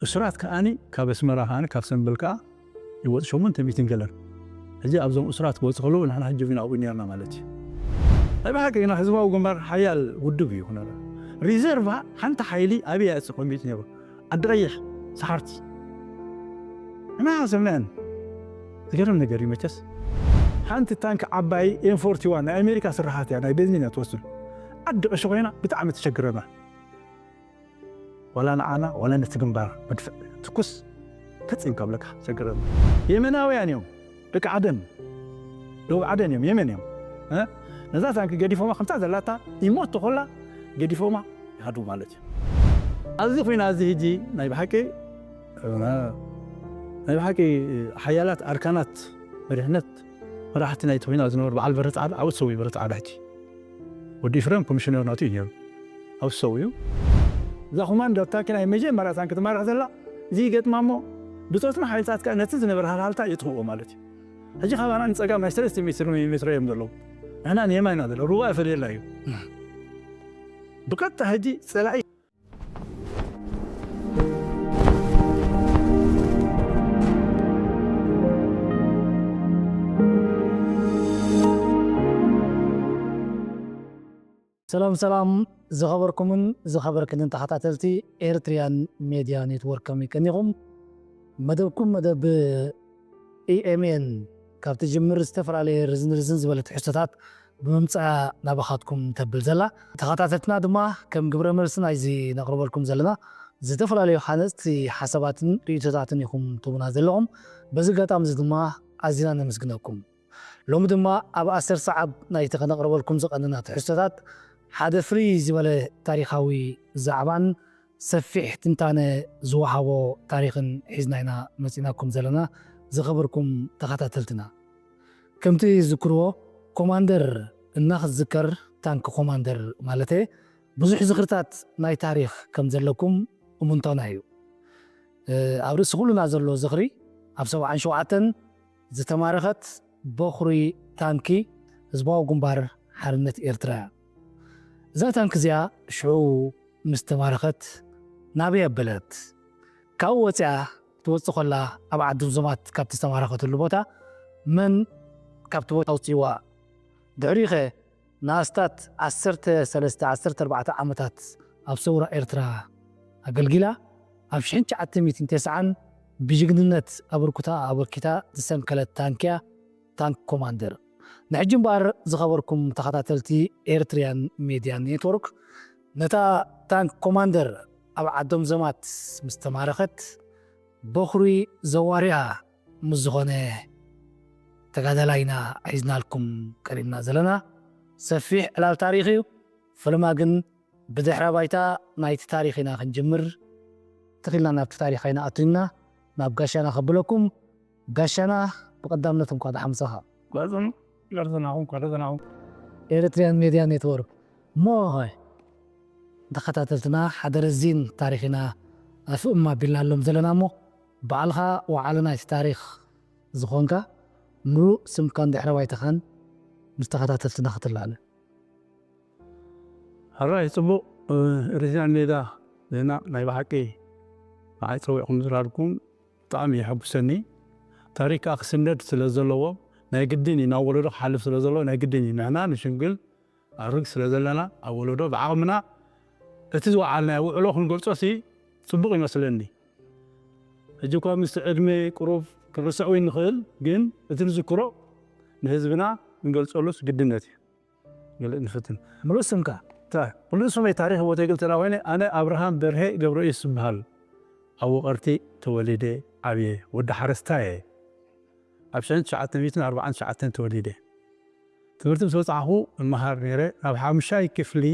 እሱራት ከኣኒ ካብ ኣስመራ ከኣኒ ካብ ሰምበል ከኣ ይወጽ ሸሞንተ ሚእትን ገለን። ሕጂ ኣብዞም እሱራት ክወጽ ከለዉ ንሕና ሕጂ ዊና ኣብኡ ነርና ማለት እዩ። ናይ ብሓቂ ግና ህዝባዊ ግንባር ሓያል ውድብ እዩ ክነረ። ሪዘርቫ ሓንቲ ሓይሊ ኣበይ ኣጽ ኮሚት ነይሩ? ዓዲ ቀይሕ፣ ሰሓርቲ። እና ሰምዐን ዝገርም ነገር እዩ መቸስ። ሓንቲ ታንክ ዓባይ ኤም ፎርቲ ዋን ናይ ኣሜሪካ ስራሓት እያ፣ ናይ ቤንዚን እያ ትወስድ። ዓዲ ቀሺ ኮይና ብጣዕሚ ትሸግረና። ወላ ንዓና ወላ ነቲ ግንባር መድፍዕ ትኩስ ፈጺም ከብለካ ሸግረና። የመናውያን እዮም፣ ደቂ ዓደን፣ ደቡብ ዓደን እዮም፣ የመን እዮም። እ? ነዛ ታንኪ ገዲፎማ ከምታ ዘላታ ይሞት ተኾላ ገዲፎማ ይሃዱ ማለት እዩ። ኣብዚ ኩና እዚ ሕጂ ናይ ብሓቂ ናይ ብሓቂ ሓያላት ኣርካናት መሪሕነት መራሕቲ ናይቲ ኩና ዝነበሩ በዓል በረፃዕዳ ኣብኡ ሰው በረፃዕዳ ሕጂ ወዲ ኢፍሬም ኮሚሽነር ናቱ እዩ ነይሩ። ኣብ ሰው እዩ። እዛ ኮማንደር ታንኪ ናይ መጀመርያ ታንኪ ትማርኽ ዘላ፣ እዚ ይገጥማ እሞ ብጾትና ሓይልታት ከኣ ነቲ ዝነበረ ሃልሃልታ የጥፍእዎ ማለት እዩ። ሕጂ ካባና ንጸጋም ናይ ሰለስተ ሜትር ሜትሮ እዮም ዘለዉ። ንሕና ንየማን ኢና ዘለዉ። ሩባ ይፈልየላ እዩ። ብቐጥታ ሕጂ ጸላኢ ሰላም ሰላም ዝኸበርኩምን ዝኸበርክንን ተኸታተልቲ ኤርትሪያን ሜድያ ኔትወርክ ከመይ ቀኒኹም? መደብኩም መደብ ኢኤምኤን ካብ ትጅምር ዝተፈላለየ ርዝን ርዝን ዝበለ ትሕዝቶታት ብምምጻእ ናባኻትኩም ተብል ዘላ። ተኸታተልትና ድማ ከም ግብረ መልሲ ናይዚ ነቕርበልኩም ዘለና ዝተፈላለዩ ሃነጽቲ ሓሳባትን ርእይቶታትን ኢኹም ትህቡና ዘለኹም። በዚ ኣጋጣሚ እዚ ድማ ኣዚና ነመስግነኩም። ሎሚ ድማ ኣብ ኣሰር ሰዓብ ናይቲ ከነቕርበልኩም ዝቐነና ትሕዝቶታት ሓደ ፍልይ ዝበለ ታሪኻዊ ዛዕባን ሰፊሕ ትንታነ ዝወሃቦ ታሪኽን ሒዝና ኢና መጺናኩም ዘለና ዝኸበርኩም ተኸታተልትና። ከምቲ ዝዝክርዎ ኮማንደር እናኽዝከር ታንክ ኮማንደር ማለተ ብዙሕ ዝኽርታት ናይ ታሪኽ ከም ዘለኩም እሙንታና እዩ። እ፣ ኣብ ርእሲ ኩልና ዘሎ ዝኽሪ ኣብ ሰብዓን ሸውዓተን ዝተማረኸት በኹሪ ታንኪ ህዝባዊ ግንባር ሓርነት ኤርትራ እያ። እዛ ታንኪ እዚኣ ሽዑ ምስ ተማረኸት ናበይ ኣበለት? ካብኡ ወፂኣ ትወፅእ ከላ ኣብ ዓዲ ዞማት ካብቲ ዝተማረኸትሉ ቦታ መን ካብቲ ቦታ ኣውፅእዋ? ድሕሪኸ ንኣስታት ዓሰርተ ሰለስተ ዓሰርተ ኣርባዕተ ዓመታት ኣብ ሰውራ ኤርትራ ኣገልጊላ ኣብ ሽሕን ትሽዓተ ሚእትን ተስዓን ብጅግንነት ኣበርክታ ኣበርኪታ ዝሰንከለት ታንኪያ ታንክ ኮማንደር። ንሕጂ እምበኣር ዝኸበርኩም ተኸታተልቲ ኤርትሪያን ሜድያ ኔትወርክ ነታ ታንክ ኮማንደር ኣብ ዓዶም ዘማት ምስ ተማረኸት በኹሪ ዘዋሪኣ ምስ ዝኾነ ተጋዳላይና ሒዝናልኩም ቀሪብና ዘለና ሰፊሕ ዕላል ታሪኽ እዩ። ፈለማ ግን ብድሕረ ባይታ ናይቲ ታሪኽ ኢና ክንጅምር ትኽኢልና ናብቲ ታሪኽ ኣይንኣቱና ናብ ጋሻና ከብለኩም። ጋሻና ብቐዳምነት እንኳዕ ደሓን መጻኻ። ጓዝም ገርዘናኹም ጓርዘናኹም። ኤርትሪያን ሜድያ ኔትወርክ እሞ ኸ ተኸታተልትና ሓደ ረዚን ታሪኽና ኣፍእማ ቢልና ኣሎም ዘለና እሞ ባዕልኻ ወዓለ ናይቲ ታሪኽ ዝኾንካ ምሉእ ስምካን ድሕረ ባይታኻን ምስ ተኸታተልትና ክትላለ። ሕራይ ጽቡቕ። ርዚናን ሜዳ ዜና ናይ ብሓቂ ንዓይ ጸዊዕኩም ምዝራብኩም ብጣዕሚ የሐጉሰኒ። ታሪክ ከዓ ክስነድ ስለ ዘለዎ ናይ ግድን እዩ፣ ናብ ወለዶ ክሓልፍ ስለ ዘለዎ ናይ ግድን እዩ። ንሕና ንሽንግል ኣርግ ስለ ዘለና ኣብ ወለዶ ብዓቕምና እቲ ዝወዓልናዮ ውዕሎ ክንገልጾ ሲ ጽቡቕ ይመስለኒ። ሕጂ እኳ ምስቲ ዕድመ ቅሩብ ክንርስዕ ወይ ንኽእል፣ ግን እቲ ንዝክሮ ንህዝብና ክንገልጸሉስ ግድነት እዩ። ገለ ንፍትን። ምሉእ ስምካ? ታ-፣ ምሉእ ስመይ ታሪኽ ቦተይ ክልተ ኮይነ፣ ኣነ ኣብርሃም በርሄ ገብረኢየሱስ ይበሃል። ኣብ ውቐርቲ ተወሊደ ዓብየ፣ ወዲ ሓረስታይ እየ። ኣብ ሽሕን ትሽዓተ ሚእትን ኣርባዓን ትሽዓተን ተወሊደ። ትምህርቲ ምስ በጻሕኩ እመሃር ነይረ። ናብ ሓሙሻይ ክፍሊ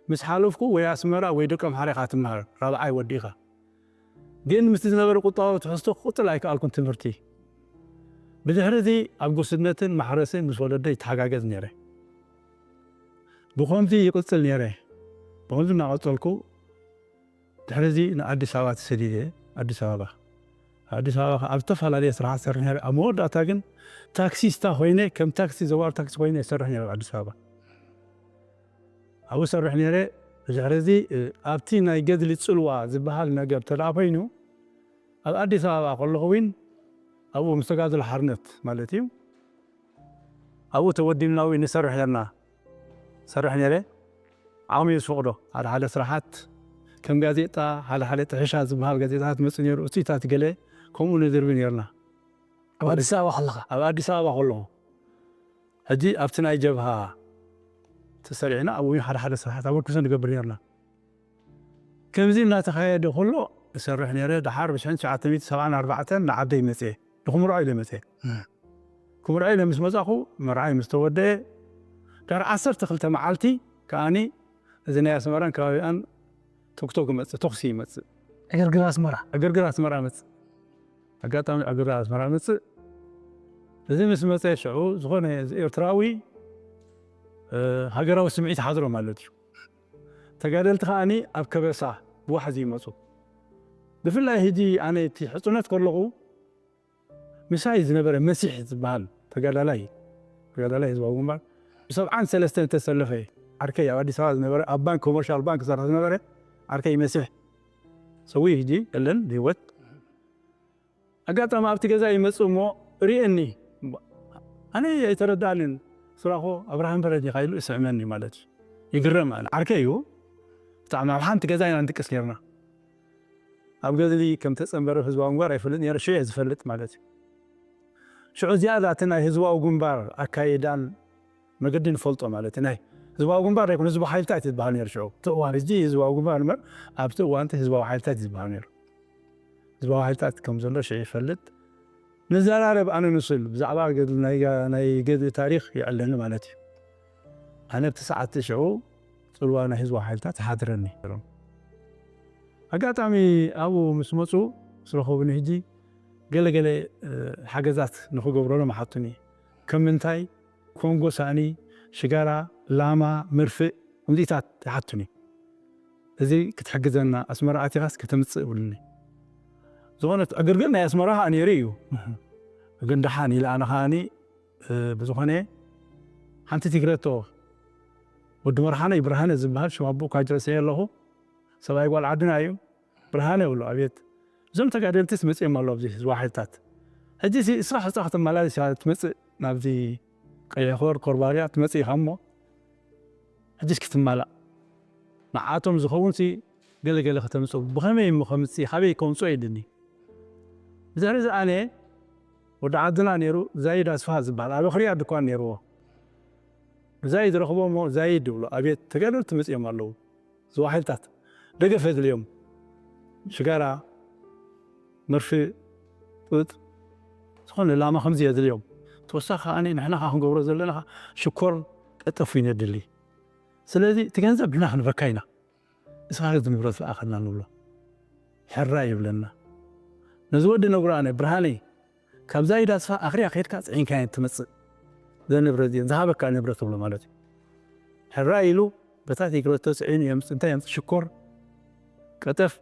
ምስ ሓለፍኩ ወይ ኣስመራ ወይ ደቀምሓረ ኢኻ ትመሃር፣ ራብዓይ ወዲእኻ። ግን ምስቲ ዝነበረ ቁጠባዊ ትሕዝቶ ክቕጽል ኣይከኣልኩን ትምህርቲ። ብድሕሪ እዚ ኣብ ጉስነትን ማሕረስን ምስ ወለደይ ይተሓጋገዝ ነይረ። ብኸምዚ ይቕጽል ነይረ። ብኸምዚ እናቐጸልኩ ድሕሪ እዚ ንኣዲስ ኣበባ ተሰዲደ። ኣዲስ ኣበባ፣ ኣዲስ ኣበባ ኣብ ዝተፈላለየ ስራሕ ሰርሕ ነይረ። ኣብ መወዳእታ ግን ታክሲስታ ኮይነ፣ ከም ታክሲ፣ ዘዋሪ ታክሲ ኮይነ ይሰርሕ ነይረ ኣብ ኣዲስ ኣበባ። ኣብኡ ሰርሕ ነይረ። ድሕሪ እዚ፣ እ፣ ኣብቲ ናይ ገድሊ ጽልዋ ዝበሃል ነገር ተደኣ ኮይኑ፣ ኣብ ኣዲስ ኣበባ ከለኹ እውን ኣብኡ ምስ ተጋድሎ ሓርነት ማለት እዩ። ኣብኡ ተወዲብና እውን ንሰርሕ ነርና። ሰርሕ ነረ። ዓቕሚ ዝፈቕዶ ሓደ ሓደ ስራሓት ከም ጋዜጣ ሓደ ሓደ ጥሕሻ ዝበሃል ጋዜጣታት መጽእ ነይሩ። እቱታት ገለ ከምኡ ንድርቢ ነርና። ኣብ ኣዲስ ኣበባ ከለኻ? ኣብ ኣዲስ ኣበባ ከለኹ ሕጂ ኣብቲ ናይ ጀብሃ ተሰሪዕና ኣብኡ ሓደ ሓደ ስራሓት ኣበርክቶ ንገብር ነርና። ከምዚ እናተኻየደ ከሎ እሰርሕ ነረ። ድሓር ብሽሕን ትሽዓተ ሚእቲ ሰብዓን ኣርባዕተን ንዓደይ መፅኤ ንክምርዖ ኢለ መፅኤ። ክምርዖ ኢለ ምስ መፃኹ መርዓይ ምስ ተወደአ ድሕሪ ዓሰርተ ክልተ መዓልቲ ከኣኒ እዚ ናይ ኣስመራን ከባቢኣን ቶክቶክ ይመፅእ፣ ተኹሲ ይመፅእ። ዕግርግር ኣስመራ። ዕግርግር ኣስመራ መፅእ። ኣጋጣሚ ዕግርግር ኣስመራ መፅእ። እዚ ምስ መፀ ሽዑ ዝኾነ እዚ ኤርትራዊ ሃገራዊ ስምዒት ሓድሮ ማለት እዩ። ተጋደልቲ ከኣኒ ኣብ ከበሳ ብዋሕዚ ይመፁ። ብፍላይ ሕጂ ኣነ እቲ ሕፁነት ከለኹ ምሳይ ዝነበረ መሲሕ ዝበሃል ተጋዳላይ ተጋዳላይ ህዝባዊ ግንባር ብሰብዓን ሰለስተን ዝተሰለፈ ዓርከይ ኣብ ኣዲስ ኣበባ ዝነበረ ኣብ ባንክ ኮመርሻል ባንክ ዝሰርሕ ዝነበረ ዓርከይ መሲሕ ሰዊ ሕጂ የለን ብህይወት። ኣጋጣሚ ኣብቲ ገዛ ይመጽእ እሞ ርእየኒ። ኣነ ኣይተረዳእንን። ስራኾ ኣብርሃም በረድ ኢኻ ኢሉ ይስዕመኒ ማለት እዩ። ይግረም ኣነ ዓርከይ እዩ። ብጣዕሚ ኣብ ሓንቲ ገዛ ኢና ንድቅስ ነርና። ኣብ ገድሊ ከም ተጸንበረ ህዝባዊ ግንባር ኣይፈልጥ ነይረ ሽዑ እየ ዝፈልጥ ማለት እዩ። ሽዑ ዝያዳ እቲ ናይ ህዝባዊ ግንባር ኣካይዳን መገዲ ንፈልጦ ማለት እዩ። ናይ ህዝባዊ ግንባር ኣይኮነ ህዝባዊ ሓይልታት ዝበሃል ነይሩ ሽዑ። እቲ እዋን ሕጂ ህዝባዊ ግንባር እምበር ኣብቲ እዋንቲ ህዝባዊ ሓይልታት ዝበሃል ነይሩ። ህዝባዊ ሓይልታት ከም ዘሎ ሽዑ ይፈልጥ። ንዘራረብ ኣነ ንስል ብዛዕባ ገድሊ ናይ ጋ- ናይ ገድሊ ታሪኽ ይዕለኒ ማለት እዩ። ኣነ ኣብቲ ሰዓት ሽዑ ጽልዋ ናይ ህዝባዊ ሓይልታት ይሓድረኒ። ኣጋጣሚ ኣብኡ ምስ መጹ ምስ ረኸቡኒ ሕጂ ገለገለ ሓገዛት ንኽገብረሎም ሓቱኒ። ከም ምንታይ ኮንጎ ሳእኒ፣ ሽጋራ፣ ላማ፣ መርፍእ ከምዚታት ይሓቱኒ። እዚ ክትሕግዘና ኣስመራ ኣቲኻስ ከተምጽእ ይብሉኒ። ዝኾነ ዕግርግር ናይ ኣስመራ ከዓ ነይሩ እዩ። ግን ደሓን ኢለ ኣነ ከዓኒ ብዝኾነ ሓንቲ ትግረቶ ወዲ መርሓነይ ብርሃነ ዝበሃል ሽም ኣቦ እኳ ረሲዐ ኣለኹ። ሰብኣይ ጓል ዓድና እዩ። ብርሃነ ይብሎ ኣቤት እዞም ተጋደልትስ መፅኦም ኣሎ ኣብዚ ህዝባዊ ሓይልታት ሕጂ ሲ እስኻ ሕፃ ክትመላለስ እያ ትመፅእ ናብዚ ቀይሕኮር ኮርባርያ ትመፅእ ኢኻ እሞ ሕጂስ ክትማላእ ንዓቶም ዝኸውን ሲ ገለገለ ከተምፅኡ ብኸመይ እሞ ከምፅእ ካበይ ከምፅኦ ኢልኒ ብድሕሪ እዚ ኣነ ወዲ ዓድና ነይሩ ዛይድ ኣስፍሃ ዝበሃል ኣብ ኣኽርያ ድኳን ነይርዎ ዛይድ ረኽቦ እሞ ዛይድ ይብሎ ኣቤት ተጋደልቲ መፅኦም ኣለዉ ዝዋ ሓይልታት ደገፍ የድልዮም ሽጋራ መርፍእ ጡጥ ዝኾነ ላማ ከምዚ የድልዮም ተወሳኺ ከዓኒ ንሕና ከዓ ክንገብሮ ዘለና ከዓ ሽኮር ቀጠፉ ይነድሊ ስለዚ እቲ ገንዘብ ንሕና ክንበካ ኢና እስኻ ንብረት ዝኣኸልና ንብሎ ሕራይ ይብለና ነዚ ወዲ ነግሮ ኣነ ብርሃነይ ካብ ዛይድ ኣስፍሃ ኣኽርያ ከይድካ ፅዒንካየን ትመፅእ ዘንብረት እየን ዝሃበካ ንብረት ትብሎ ማለት እዩ ሕራይ ኢሉ በታ ትግረቶ ፅዒኑ የምፅእ እንታይ የምፅእ ሽኮር ቀጠፍ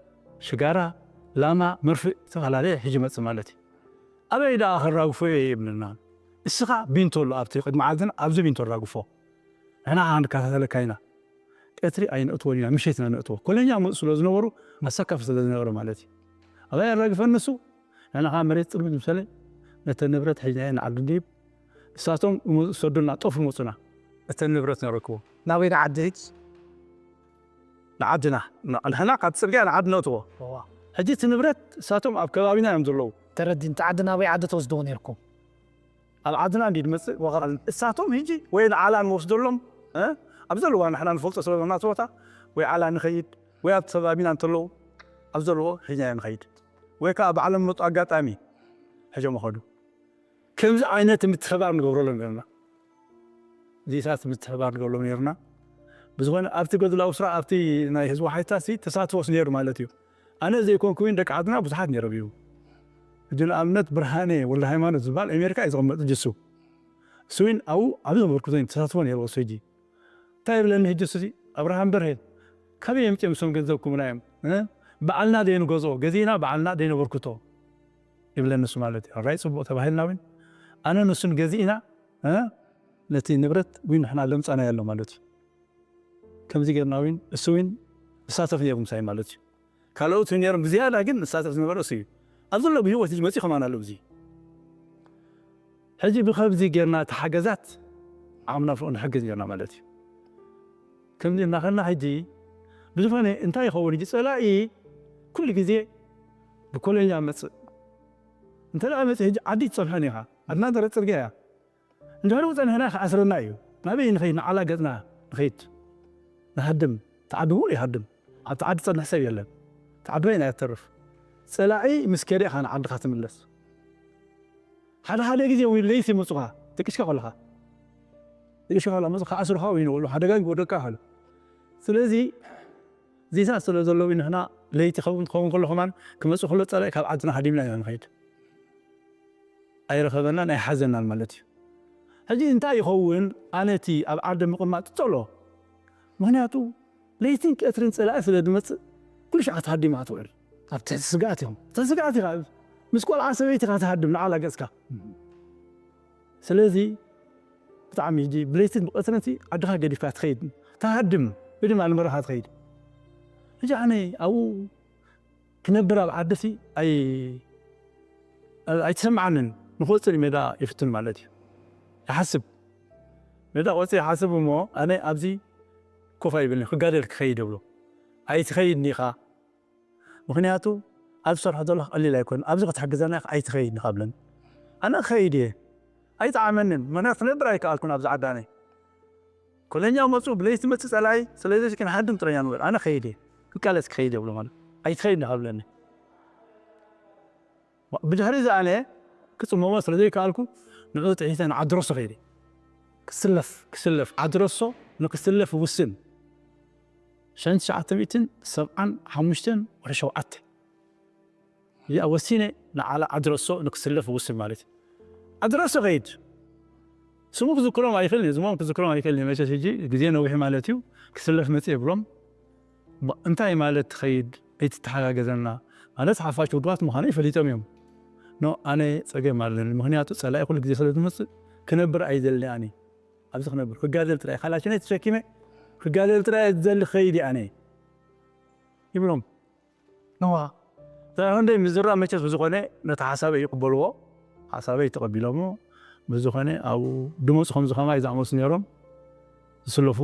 ሽጋራ ላማ መርፍእ ዝተፈላለየ ሒዙ ይመፅእ ማለት እዩ ኣበይ ደኣ ከራግፎ እየ ይብልና እስኻ ቢንቶ ኣሎ ኣብቲ ቅድሚ ዓድና ኣብዚ ቢንቶ ኣራግፎ ንሕና ከዓ ንከታተለካ ኢና ቀትሪ ኣይነእትዎን ኢና ምሸት ኢና ነእትዎ ኮለኛ ምእት ስለ ዝነበሩ ኣሳካፊ ስለ ዝነበረ ማለት እዩ ኣበይ ኣራግፈን ንሱ ንሕና ከዓ መሬት ፅልምት ምሰለ ነተ ንብረት ሒዝናዮ ንዓዲ ንሂብ እሳቶም ዝሰዱና ጠፍ መፁና እተ ንብረት ነረክቦ ናበይ ንዓዲ ሂድ ንዓድና ንሕና ካብ ፅርግያ ንዓዲ ነእትዎ ሕጂ እቲ ንብረት እሳቶም ኣብ ከባቢና እዮም ዘለዉ ተረዲን እቲ ዓዲ ናበይ ዓዲ ተወስድዎ ነርኩም ኣብ ዓድና እንዲ ድመፅእ ወቐል እሳቶም ሕጂ ወይ ንዓላ ንወስደሎም ኣብ ዘለዋ ንሕና ንፈልጦ ስለ ናተወታ ወይ ዓላ ንኸይድ ወይ ኣብ ከባቢና እንተለዉ ኣብ ዘለዎ ሒዝናዮ ንኸይድ ወይ ከዓ ባዕሎም መጡ ኣጋጣሚ ሕጆም ኸዱ ከምዚ ዓይነት ምትሕባር ንገብረሎም ነርና እዚታት ምትሕባር ንገብረሎም ነርና ብዝኾነ ኣብቲ ገድላዊ ስራ ኣብቲ ናይ ህዝቡ ሓይልታት ተሳትፎስ ነይሩ ማለት እዩ ኣነ ዘይኮንኩ እውን ደቂ ዓድና ብዙሓት ነይሮም እዩ ሕጂ ንኣብነት ብርሃነ ወልደ ሃይማኖት ዝበሃል ኣሜሪካ እዩ ዝቕመጥ ጅሱ እሱ እውን ኣብኡ ዓብዪ ኣበርክቶ ተሳትፎ ነይርዎ እሱ ሕጂ እንታይ ይብለኒ ሕጂ እሱ ኣብርሃም በርሄ ካበይ የምፅኦም እሶም ገንዘብ ክቡና እዮም ባዕልና ደይንገዝኦ ገዚእና ባዕልና ደይነበርክቶ ይብለኒ እሱ ማለት እዩ ራይ ፅቡቕ ተባሂልና እውን ኣነ ንሱን ገዚእና ነቲ ንብረት እውን ንሕና ለምፃናዮ ኣሎ ማለት እዩ ከምዚ ጌርና እውን እሱ እውን ዝሳተፍ ነይሩ ምሳይ ማለት እዩ ካልኦት እውን ነይሮም ብዝያዳ ግን ዝሳተፍ ዝነበረ እሱ እዩ ኣብ ዘሎ ብህይወት እዚ መፂኡ ከማን ኣለዉ። እዚ ሕጂ ብኸምዚ ጌርና ተሓገዛት ዓቕምና ፍቕድ ንሕግዝ ጌርና ማለት እዩ። ከምዚ እናኸና ሕጂ ብዝኾነ እንታይ ይኸውን? ሕጂ ፀላኢ ኩሉ ግዜ ብኮለኛ መፅእ እንተ ደኣ መፅእ፣ ሕጂ ዓዲ ትፀንሖን ኢኻ። ኣድናደረ ፅርግያ እያ። እንድሕር ጸኒሕና ክኣስረና እዩ። ናበይ ንኸይድ? ንዓላ ገጽና ንኸይድ። ንሃድም። እቲ ዓዲ ምሉእ ይሃድም። ኣብቲ ዓዲ ጸንሕ ሰብ የለን። እቲ ዓዲ በይና እያ ትተርፍ። ጸላኢ ምስ ከደ ኢኻ ንዓድኻ ትምለስ። ሓደ ሓደ ግዜ እውን ለይቲ ይመጹኻ፣ ደቂስካ ከለኻ። ደቂስካ ከለኻ መጹ ክኣስሩኻ ወይ ንበሉ ሓደጋ ይወደቅካ ይኽእል። ስለዚ ዚዛ ስለ ዘለዉ ንሕና ለይቲ ኸውን ክኸውን ከሎ ከማን ክመጹ ከሎ ጸላኢ ካብ ዓድና ሃዲምና ኢና ንኸይድ። ኣይረኸበናን ኣይሓዘናን ማለት እዩ። ሕጂ እንታይ ይኸውን? ኣነ እቲ ኣብ ዓዲ ምቕማጥ ጸሎ። ምኽንያቱ ለይትን ቀትርን ጸላኢ ስለ ዝመጽእ ኩሉ ሻዕ ክትሃድም ኢኻ ትውዕል። ኣብ ትሕቲ ስግኣት ኢኹም። ትሕቲ ስግኣት ኢኻ። ምስ ቆልዓ ሰበይቲ ኢኻ ትሃድም ንዓላ ገጽካ። ስለዚ ብጣዕሚ ሕጂ ብለይትን ብቐትርን እቲ ዓድኻ ገዲፍካ ትኸይድ። ትሃድም፣ ብድማ ንበረኻ ትኸይድ። ሕጂ ኣነ ኣብኡ ክነብር ኣብ ዓዲ ሲ ኣይ-፣ ኣይተሰምዓንን። ንክወፅእ ሜዳ ይፍትን ማለት እዩ። ይሓስብ። ሜዳ ክወፅእ ይሓስብ እሞ ኣነ ኣብዚ ኮፍ ኣይብልን፣ ክጋደል ክኸይድ እብሎ። ኣይትኸይድን ኢኻ። ምኽንያቱ ኣብ ዝሰርሖ ዘለኹ ቀሊል ኣይኮን። ኣብዚ ክትሕግዘና ኢኻ፣ ኣይትኸይድን ኢኻ ብለኒ። ኣነ ክኸይድ እየ። ኣይጠዓመንን። ምኽንያቱ ክነብር ኣይከኣልኩን ኣብዚ ዓዲ ኣነ። ኮለኛ መፁ፣ ብለይቲ መፅእ ፀላኢ፣ ስለዚ ክንሃድም ጥራይ ኢና ንብል። ኣነ ከይድ እየ። ክቃለስ ክኸይድ እየ ብሎ ማለት። ኣይትኸይድን ኢኻ ብለኒ። ብድሕሪ እዚ ኣነ ክፅመሞ ስለ ዘይከኣልኩ ንዕኡ ጥሒሰ ንዓድረሶ ከይደ። ክስለፍ፣ ክስለፍ፣ ዓድረሶ ንክስለፍ ውስን። ሸንት ትሽዓተ ሚእትን ሰብዓን ሓሙሽተን ወርሒ ሸውዓተ። እዚኣ ወሲነ ንዓላ ዓድረሶ ንክስለፍ ውስን ማለት እዩ። ዓድረሶ ከይድ። ስሙ ክዝክሮም ኣይክእልን እየ፣ ዝሞም ክዝክሮም ኣይክእልን እየ። መቸስ ሕጂ ግዜ ነዊሕ ማለት እዩ። ክስለፍ መፅእ የብሎም። ባ-፣ እንታይ ማለት ትኸይድ? ኣይትተሓጋገዘና ማለት ሓፋሽ ውድባት ምዃነይ ፈሊጦም እዮም። ኖ፣ ኣነ ጸገም ኣለኒ። ምኽንያቱ ጸላኢ ኩሉ ግዜ ስለ ዝመጽእ ክነብር ኣይደልን ኣነ። ኣብዚ ክነብር፣ ክጋደል ጥራይ፣ ካላሽነይ ተሸኪመ ክጋደል ጥራይ እየ ዝደሊ፣ ክኸይድ እየ ኣነ ይብሎም። ነዋ። እንታይ ይኹን ደይ ምዝራብ መቸስ ብዝኾነ ነቲ ሓሳበይ ይቕበልዎ፣ ሓሳበይ ተቐቢሎሞ፣ ብዝኾነ ኣብኡ ድመፁ ከምዚ ከማይ ዝኣመሱ ነይሮም ዝስለፉ፣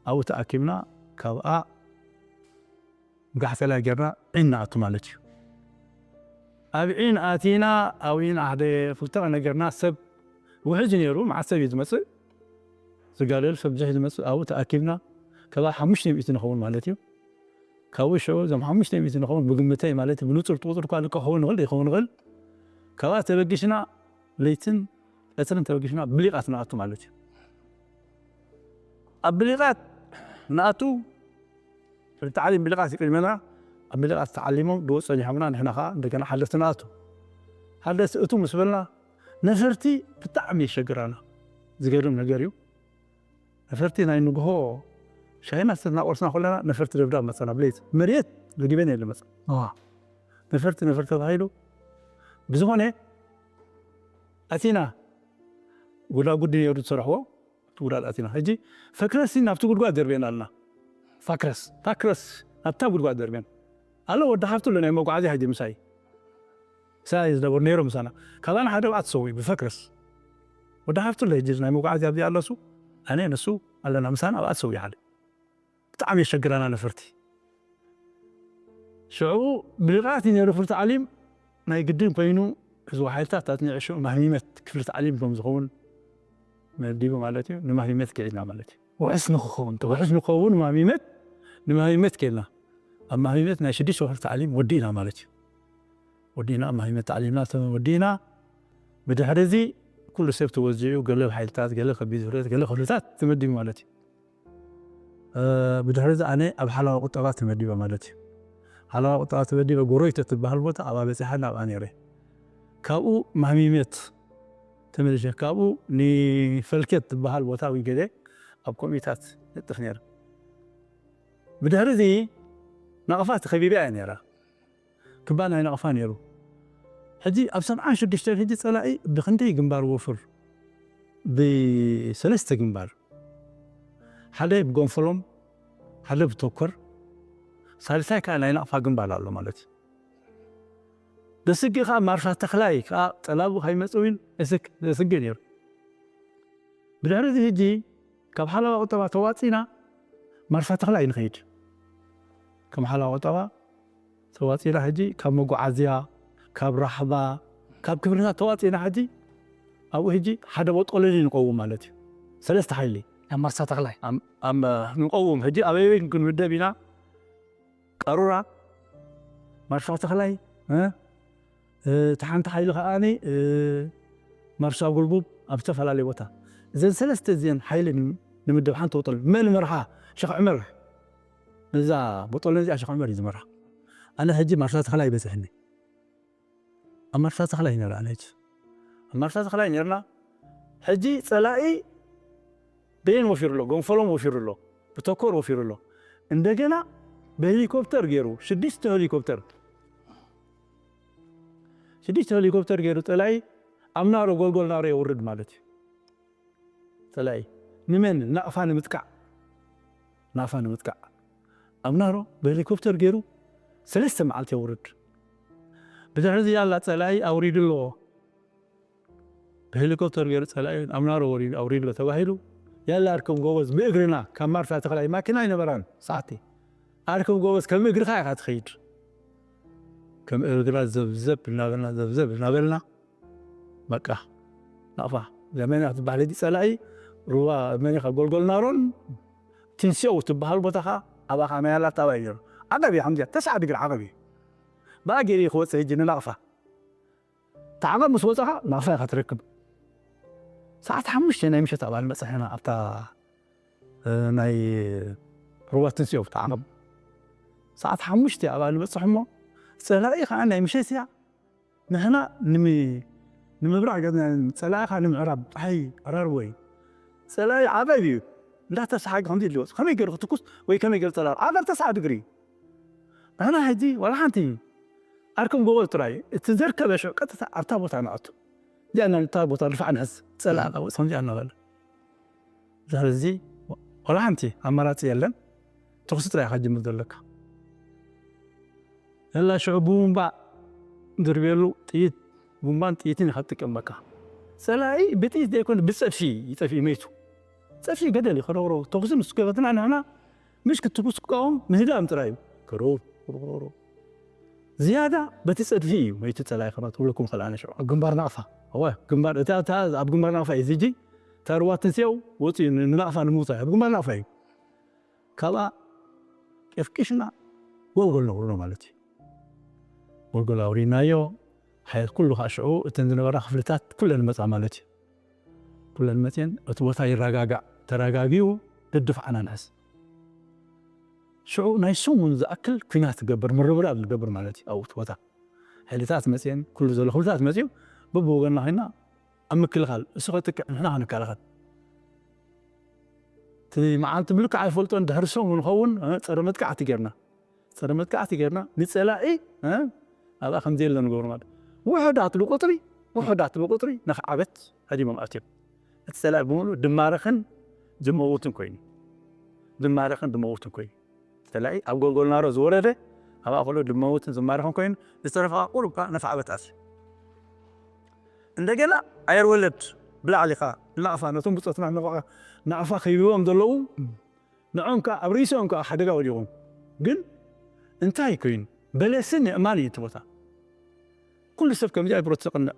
ኣብኡ ተኣኪብና ካብኣ ጋሕፈላ ጌርና ዒን ንኣቱ ማለት እዩ። ኣብ ዒን ኣቲና፣ ኣብኡ ዒን ሓደ ክልተ ነገርና ሰብ ውሕጅ ነይሩ፣ መዓት ሰብ እዩ ዝመጽእ፣ ዝጋደል ሰብ ብዙሕ እዩ ዝመጽእ፣ ኣብኡ ተኣኪብና፣ ከባቢ ሓሙሽተ ሚእቲ ንኸውን ማለት እዩ። ካብኡ ሽዑ እዞም ሓሙሽተ ሚእቲ ንኸውን ብግምተይ ማለት እዩ፣ ብንጹር እቲ ቁጽሪ እኳ ልክዕ ክኸውን ይኽእል፣ ዘይኸውን ይኽእል፣ ካብኣ ተበጊስና ለይትን ቀትርን ተበጊስና ብሊቓት ንኣቱ ማለት እዩ። ኣብ ብሊቓት ንኣቱ፣ ታዕሊም ብሊቓት እዩ ቅድመና፣ ኣብ ብሊቓት ተዓሊሞም ድወ ጸኒሖምና፣ ንሕና ኸዓ እንደገና ሓለፍቲ ንኣቱ። ሓለፍቲ እቱ ምስ በልና፣ ነፈርቲ ብጣዕሚ የሸግራና። ዝገርም ነገር እዩ። ነፈርቲ ናይ ንግሆ ሻሂና ስተና ቆርስና ከለና፣ ነፈርቲ ደብዳብ መጸና፣ ብለይቲ መሬት ለጊበን የለ መጸ። ነፈርቲ፣ ነፈርቲ ተባሂሉ። ብዝኾነ፣ ኣቲና፣ ጉዳጉዲ ነይሩ ዝሰርሕዎ፣ እቲ ጉዳድ ኣቲና። ሕጂ ፈክረስ ናብቲ ጉድጓድ ደርቤና ኣለና። ፋክረስ። ፋክረስ ናብታ ጉድጓድ ደርቤን። ኣሎ ወዲ ሃፍቱ ኣሎ ናይ መጓዓዝያ ሕጂ ምሳይ። ምሳይ ዝነበሩ ነይሮም ምሳና። ካባና ሓደ ኣብኣ ተሰዊኡ ብፈክረስ። ወዲ ሃፍቱ ኣሎ ሕጂ ናይ መጓዓዝያ ኣብዚ ኣሎ እሱ። ኣነ ንሱ ኣለና ምሳና ኣብኣ ተሰዊኡ ሓደ። ብጣዕሚ የሸግረና ነፈርቲ። ሽዑ ብልቓት እዩ ነይሩ ፍርዲ ዓሊም። ናይ ግድን ኮይኑ ህዝቢ ሓይልታት ኣጽኒዑ ሽዑ ማህሚመት ክፍሊ ታዕሊም ከም ዝኸውን መዲቡ ማለት እዩ። ንማህሚመት ክዒድና ማለት እዩ። ውሑስ ንክኸውን፣ ውሑስ ንክኸውን ማህሚመት፣ ንማህሚመት ከይድና። ኣብ ማህሚመት ናይ ሽዱሽተ ወርሒ ታዕሊም ወዲእና ማለት እዩ። ወዲእና ኣብ ማህሚመት ታዕሊምና ተመ-፣ ወዲእና። ብድሕሪ እዚ ኩሉ ሰብ ተወዚዑ፣ ገለ ሓይልታት፣ ገለ ከቢድ ብረት፣ ገለ ክፍልታት ተመዲቡ ማለት እዩ። እ፣ ብድሕሪ እዚ ኣነ ኣብ ሓለዋ ቁጠባ ተመዲበ ማለት እዩ። ሓለዋ ቁጠባ ተመዲበ ጎረይቶ ትበሃል ቦታ ኣብኣ በጺሐ ኣብኣ ነይረ። ካብኡ ማህሚመት ተመሊሸ፣ ካብኡ ንፈልኬት ትበሃል ቦታ እውን ገለ ኣብ ኮሚታት ነጥፍ ነይረ። ብድሕሪ እዚ ናቕፋ ተኸቢበ እያ ነይራ። ክባ ናይ ናቕፋ ነይሩ። ሕጂ ኣብ ሰብዓን ሽዱሽተን ሕጂ ጸላኢ ብኽንደይ ግንባር ወፍር ብሰለስተ ግንባር፣ ሓደ ብጎንፈሎም፣ ሓደ ብቶከር፣ ሳልሳይ ከኣ ናይ ናቕፋ ግንባር ኣሎ ማለት እዩ። ደስጊ ከዓ ማርሻ ተኽላይ ከዓ ጠላቡ ከይመፅእ እውን የስግ- የስግእ ነይሩ። ብድሕሪ እዚ ሕጂ ካብ ሓለዋ ቁጠባ ተዋፂና ማርሻ ተኽላይ ንኸይድ። ከም ሓለዋ ቁጠባ ተዋፂና ሕጂ ካብ መጓዓዝያ፣ ካብ ራሕባ፣ ካብ ክብርታት ተዋፂና ሕጂ ኣብኡ ሕጂ ሓደ ቦጦሎኒ ንቀውም ማለት እዩ። ሰለስተ ሓይሊ ኣብ ማርሻ ተኽላይ ኣብ- ኣብ- ንቀውም። ሕጂ ኣበይ ክንምደብ ኢና? ቀሩራ፣ ማርሻ ተኽላይ፣ እ? እቲ ሓንቲ ሓይሊ ከዓኒ ማርሻ ጉልቡብ ኣብ ዝተፈላለየ ቦታ። እዘን ሰለስተ እዚአን ሓይሊ ንምድብ ሓንቲ ወጠል መን መርሓ? ሸኽ ዕመር። እዛ ቦጦሎኒ እዚኣ ሸኽ ዕመር እዩ ዝመርሓ። ኣነ ሕጂ ማርሻ ተኽላይ ይበፅሕኒ። ኣብ ማርሻ ተኽላይ ነራ ኣነ ሕጂ ኣብ ማርሻ ተኽላይ ነርና። ሕጂ ፀላኢ በየን ወፊሩ ኣሎ፣ ጎንፈሎም ወፊሩ ኣሎ፣ ብተኮር ወፊሩ ኣሎ። እንደገና ብሄሊኮፕተር ገይሩ ሽዱሽተ ሄሊኮፕተር ሽዱሽተ ሄሊኮፕተር ገይሩ ፀላኢ ኣብ ናሮ ጎልጎል ናሮ የውርድ ማለት እዩ። ፀላኢ ንመን ናቕፋ ንምጥቃዕ ናቕፋ ንምጥቃዕ ኣብ ናሮ ብሄሊኮፕተር ገይሩ ሰለስተ መዓልቲ የውርድ። ብድሕሪ እዚ ያላ ፀላኢ ኣውሪዱ ኣለዎ። ብሄሊኮፕተር ገይሩ ፀላኢ ኣብ ናሮ ወሪዱ ኣውሪዱ ተባሂሉ። ያላ ኣርክብ ጎበዝ ብእግርና ካብ ማርሻ ተኽላይ ማኪና ኣይነበራን ሰዓቲ ኣርክብ ጎበዝ ከም እግርኻ ኢኻ ትኸይድ። ከም እግርና ዘብዘብ እናበልና ዘብዘብ እናበልና በቃ ናቕፋ ዘመና ትበሃል ሕጂ ፀላኢ ሩባ መኒኻ ጎልጎል ናሮን ትንስኦ ትበሃል ቦታኻ ኣባኻ ናይ ኣላት ኣባይ ነይሩ። ዓቐብ እዩ ሓምዚያ ተስዓ ድግሪ ዓቐብ እዩ። ብኣ ገይሩ ክወፅእ ሕጂ ንናቕፋ ተዓቐብ ምስ ወፀኻ ናቕፋ ኢኻ ትረክብ። ሰዓት ሓሙሽተ ናይ ምሸት ኣባል መፅሕና ኣብታ ናይ ሩባ ትንስኦ ተዓቐብ ሰዓት ሓሙሽተ ኣባል በፅሑ እሞ ፀላኢ ከዓ ናይ ምሸት እያ። ንሕና ንምብራቕ ገፅና ፀላኢኻ ንምዕራብ ፀሓይ ዕራርቦ እዩ። ፀላኢ ዓቐብ እዩ እንዳተሰሓገ ከምዚ ኢሉ ይወፅ ከመይ ገይሩ ክትኩስ ወይ ከመይ ገይሩ ፀላኢ ዓቐብ ተስዓ ድግሪ እዩ። ንሕና ሕጂ ዋላ ሓንቲ ኣርክብ ጎበዝ ጥራይ እቲ ዘርከበ ሽዑ ቀጥታ ኣብታ ቦታ ንኣቱ። እዚኣ ናብታ ቦታ ድፋዕ ንሕዝ ፀላኢ ከምዚኣ እናበለ ድሕሪ እዚ ዋላ ሓንቲ ኣማራፂ የለን። ተኹሲ ጥራይ ኢኻ ጅምር ዘለካ። ያላ ሽዑ ቡምባ ድርቤሉ ጥይት ቡምባን ጥይትን ኢኻ ትጥቀም በቃ። ፀላኢ ብጥይት ዘይኮነ ብፀድፊ ይጠፊ መይቱ። ፀድፊ ገደል እዩ ከረውረው ተኹሲ ምስ ከፈትና ንሕና ምሽ ክትኩስ ክቃወም ምህዳም ጥራይ እዩ። ከረው ዝያዳ በቲ ፀድፊ እዩ መይቱ ፀላኢ ከማ ትብለኩም ከልኣነ ሽዑ ኣብ ግንባር ናቕፋ እወ ግንባር እታ እታ ኣብ ግንባር ናቕፋ እዩ ዝጂ ተርዋት ንስያው ወፂኡ ንናቕፋ ንምውፃእ ኣብ ግንባር ናቕፋ እዩ። ካብኣ ቀፍቂሽና ጎልጎል ነውርዶ ማለት እዩ። ጎልጎል ኣውሪናዮ። ሓየት ኩሉ ከዓ ሽዑ እተን ዝነበራ ክፍልታት ኩለን መፃ ማለት እዩ። ኩለን መፅን እቲ ቦታ ይረጋጋዕ ተረጋጊኡ ድድፋዕና ንሕዝ። ሽዑ ናይ ሰሙን ዝኣክል ኩናት ትገብር ምርብራብ ዝገብር ማለት እዩ ኣብኡ እቲ ቦታ ሓይልታት መፅን ኩሉ ዘሎ ክፍልታት መፅኡ በብወገንና ኮይና ኣብ ምክልኻል እሱ ከጥቅዕ ንሕና ክንከላኸል እቲ መዓልቲ ብልክዕ ኣይፈልጦን ድሕሪ ሰሙን ንኸውን ፀረ መጥቃዕቲ ጌርና ፀረ መጥቃዕቲ ጌርና ንፀላኢ ኣብኣ ከም ዘየለ ንገብሩ ማለት ውሑዳት ብቁፅሪ ውሑዳት ብቁፅሪ ንኽዓበት ሃዲሞም ኣትዮም እቲ ፀላኢ ብምሉ ድማረኽን ዝመውትን ኮይኑ ድማረኽን ድመውትን ኮይኑ ፀላኢ ኣብ ጎልጎል ናሮ ዝወረደ ኣብኣ ከሎ ድመውትን ዝማረኽን ኮይኑ ዝተረፈ ቁሩብ ከዓ ነፍዓበት ኣትዩ እንደገና ኣየር ወለድ ብላዕሊ ከዓ ናቕፋ ነቶም ብፆትና ናቕፋ ከይብዎም ዘለዉ ንዖም ከዓ ኣብ ርእሲኦም ከዓ ሓደጋ ወዲቖም ግን እንታይ ኮይኑ በለስን የእማን እዩ እቲ ቦታ ኩሉ ሰብ ከምዚኣ ብረት ዘቕንዕ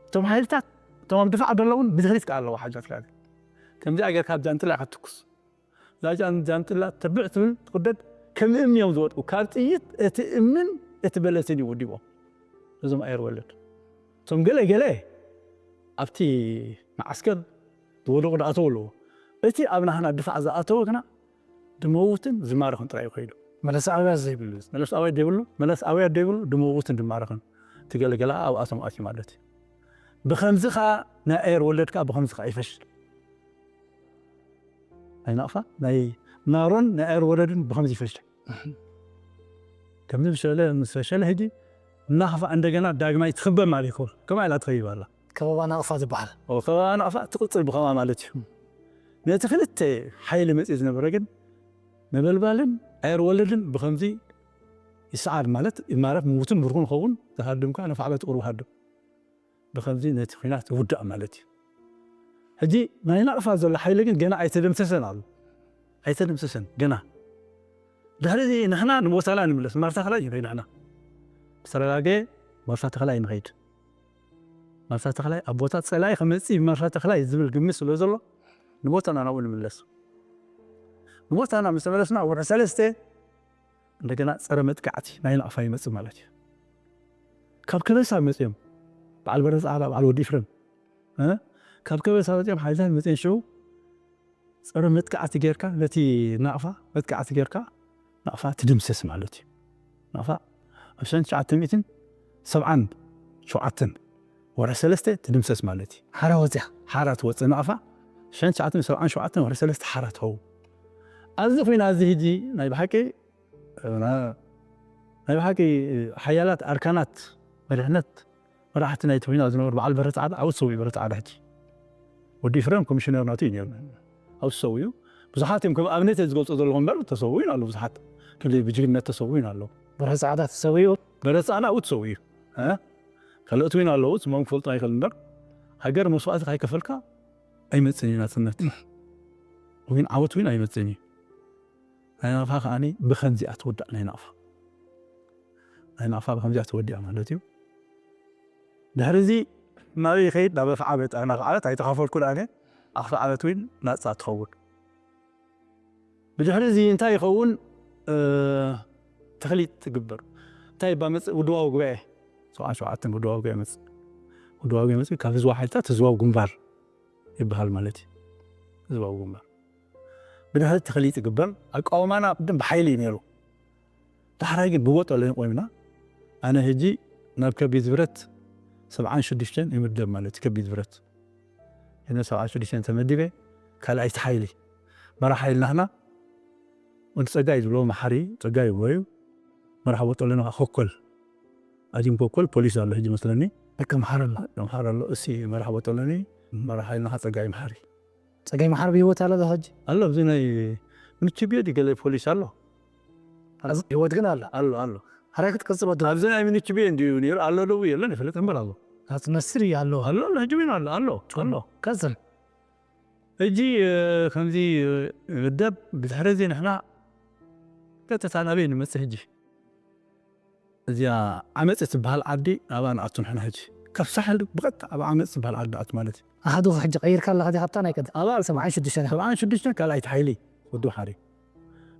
እቶም ሓይልታት እቶም ኣብ ድፋዕ ዘለውን ብድሕሪት ከዓ ኣለዋ ሓጃት ካለ ከምዚኣ ጌርካ ኣብ ጃንጥላ ኢኻ ትኩስ እዛ ጃንጥላ ትብዕ ትብል ትቁደድ ከም እምኒ እዮም ዝወድቁ ካብ ጥይት እቲ እምንን እቲ በለስን እዩ ወዲቦም እዞም ኣየር ወለድ እቶም ገለ ገለ ኣብቲ መዓስከር ዝወደቑ ዝኣተው ኣለዎ እቲ ኣብ ናህና ድፋዕ ዝኣተወ ግና ድመውትን ዝማረኽን ጥራይ ኮይኑ መለስ ኣውያ ዘይብሉ መለስ ኣውያ ዘይብሉ መለስ ኣውያ ዘይብሉ ድመውትን ድማረኽን ትገለገላ ኣብኣቶም ኣትዩ ማለት እዩ ብኸምዚ ከዓ ናይ ኣየር ወለድ ከዓ ብኸምዚ ከዓ ይፈሽል ናይ ናቕፋ ናይ ናሮን ናይ ኣየር ወለድን ብኸምዚ ይፈሽል ከምዚ ዝፈሸለ ምስ ፈሸለ ሕጂ ናኽፋ እንደገና ዳግማይ ትኽበብ ማለት ይኸውን ከምኣ ኢላ ትኸይብ ኣላ ከበባ ናቕፋ ዝበሃል ከበባ ናቕፋ ትቕፅል ብኸማ ማለት እዩ ነቲ ክልተ ሓይሊ መፅኡ ዝነበረ ግን ነበልባልን ኣየር ወለድን ብኸምዚ ይሰዓር ማለት ይማረፍ፣ ምውትን ምርኩን ኸውን፣ ዝሃድም ከኣ ነፋዕ በት ቁሩብ ሃድም። ብኸምዚ ነቲ ኲናት ይውዳእ ማለት እዩ። ሕጂ ናይ ናቕፋ ዘሎ ሓይሊ ግን ገና ኣይተደምሰሰን ኣሎ። ኣይተደምሰሰን ገና። ድሕሪ እዚ ንሕና ንቦታና ንምለስ። ማርታ ተኽላይ እዩ ንሕና። ብዝተረጋገ ማርታ ተኽላይ ንኸይድ። ማርታ ተኽላይ ኣብ ቦታ ጸላኢ ከመጽእ እዩ ማርታ ተኽላይ ዝብል ግምት ስለ ዘሎ ንቦታና ናብኡ ንምለስ። ንቦታና ምስ ተመለስና ወርሒ ሰለስተ እንደገና ጸረ መጥቃዕቲ ናይ ናቕፋ ይመጽእ ማለት እዩ። ካብ ከበሳ መጽዮም በዓል በረስ ዓላ፣ በዓል ወዲ ኤፍሬም፣ እ? ካብ ከበሳ መጽዮም ሓይልታት መጽየን ሽዑ ጸረ መጥቃዕቲ ጌርካ ነቲ ናቕፋ መጥቃዕቲ ጌርካ ናቕፋ ትድምሰስ ማለት እዩ። ናቕፋ ኣብ ሸን ትሽዓተ ሚእትን ሰብዓን ሸውዓተን ወርሒ ሰለስተ ትድምሰስ ማለት እዩ። ሓራ ወጽያ። ሓራ ትወጽእ ናቕፋ ሸን ትሽዓተ ሚእትን ሰብዓን ሸውዓተን ወርሒ ሰለስተ ሓራ ትኸውን። ኣብዚ ኹይና እዚ ሕጂ ናይ ብሓቂ ና-፣ ናይ ብሓቂ ሓያላት ኣርካናት መሪሕነት መራሕቲ ናይቲ ኹይና ዝነበሩ በዓል በረተ ዓዳ ኣብኡ ተሰዊኡ። በረተ ዓዳ ሕጂ ወዲ ኤፍሬም ኮሚሽነር ናቱ እዩ ነይሩ። ኣብኡ ተሰዊኡ። ብዙሓት እዮም ከም ኣብነት እየ ዝገልጾ ዘለኹ እምበር ተሰዊኡ ኣሎ። ብዙሓት ክሊ ብጅግነት ተሰዊኡ ኣሎ። በረተ ጻዕዳ ተሰዊኡ። በረተ ጻዕዳ ኣብኡ ተሰዊኡ። እ? ካልኦት እውን ኣለዉ፣ ስሞም ክፈልጦ ኣይኽእል እምበር ሃገር መስዋእቲ ካይከፈልካ ኣይመጽእን እዩ ናጽነት። እውን ዓወት እውን ኣይመጽእን እዩ። ናይ ናቕፋ ከኣኒ ብኸምዚኣ ትውዳእ ናይ ናቕፋ። ናይ ናቕፋ ብኸምዚኣ ትወዲኣ ማለት እዩ። ድሕሪ እዚ ናበይ ይኸይድ? ናብ ኣፍዓበት። ኣና ከዓለት ኣይተኻፈልኩን ኣነ። ኣፍዓበት እውን ናጻ ትኸውን። ብድሕሪ እዚ እንታይ ይኸውን? እ፣ ተኽሊጥ ትግበር። እንታይ እባ መጽእ? ውድባዊ ጉባኤ። ሰብዓን ሸውዓተን ውድባዊ ጉባኤ መጽእ። ውድባዊ ጉባኤ መጽእ ካብ ህዝባዊ ሓይልታት ህዝባዊ ግንባር ይበሃል ማለት እዩ። ህዝባዊ ግንባር። ብድሕሪ ተኽሊጥ ይግበር። ኣቃውማና ቅድም ብሓይሊ እዩ ነይሩ። ዳሕራይ ግን ብወጠለን ቆይምና። ኣነ ሕጂ ናብ ከቢድ ብረት ሰብዓን ሽዱሽተን ይምደብ ማለት እዩ። ከቢድ ብረት። እነ ሰብዓን ሽዱሽተን ተመዲበ፣ ካልኣይቲ ሓይሊ። መራሕ ሓይልና ህና ወዲ ጸጋይ ዝብሎ መሓሪ፣ ጸጋይ ይብሎ እዩ። መራሕ ወጠለን ኸዓ ኮኮል። ኣዚም ኮኮል ፖሊስ ኣሎ ሕጂ መስለኒ። ደቀ መሓሪ ኣሎ። ደቀ መሓሪ ኣሎ። እሲ መራሕ ወጠለን እዩ። መራሕ ሓይልና ኸዓ ጸጋይ መሓሪ። ጸጋይ መሓሪ ብህይወት ኣሎ ዶ ሕጂ? ኣሎ፣ ኣብዚ ናይ ምንችብዮ ድዩ ገለ ፖሊስ ኣሎ? ኣሎ። ህይወት ግን ኣሎ። ኣሎ፣ ኣሎ። ሓራይ ክትቀጽሎ ዶ? ኣብዚ ናይ ምንችብዮ እንድዩ ነይሩ፣ ኣሎ ዶ የለን ይፈልጥ እምበር ኣሎ። ናጽነት ስር እዩ ኣሎ። ኣሎ፣ ኣሎ፣ ሕጂ እውን ኣሎ፣ ኣሎ፣ ኣሎ። ቀጽል። ሕጂ፣ እ፣ ከምዚ፣ እ፣ መደብ ብድሕሪ እዚ ንሕና ቀጥታ ናበይ ንመጽእ ሕጂ? እዚኣ ዓመጽ እትበሃል ዓዲ ኣብኣ ንኣቱ ንሕና ሕጂ። ካብ ሳሕል ብቐጥታ ኣብ ዓመጽ እትበሃል ዓዲ ንኣቱ ማለት እዩ። ኣሃዱ ሕጂ ቀይርካ ኣለኻ ዲኻ? ኣብታ ናይ ቀደም ኣብኣ ሰብዓን ሽዱሽተን። ሰብዓን ሽዱሽተን ካልኣይቲ ሓይሊ ውድብ ሓሪ።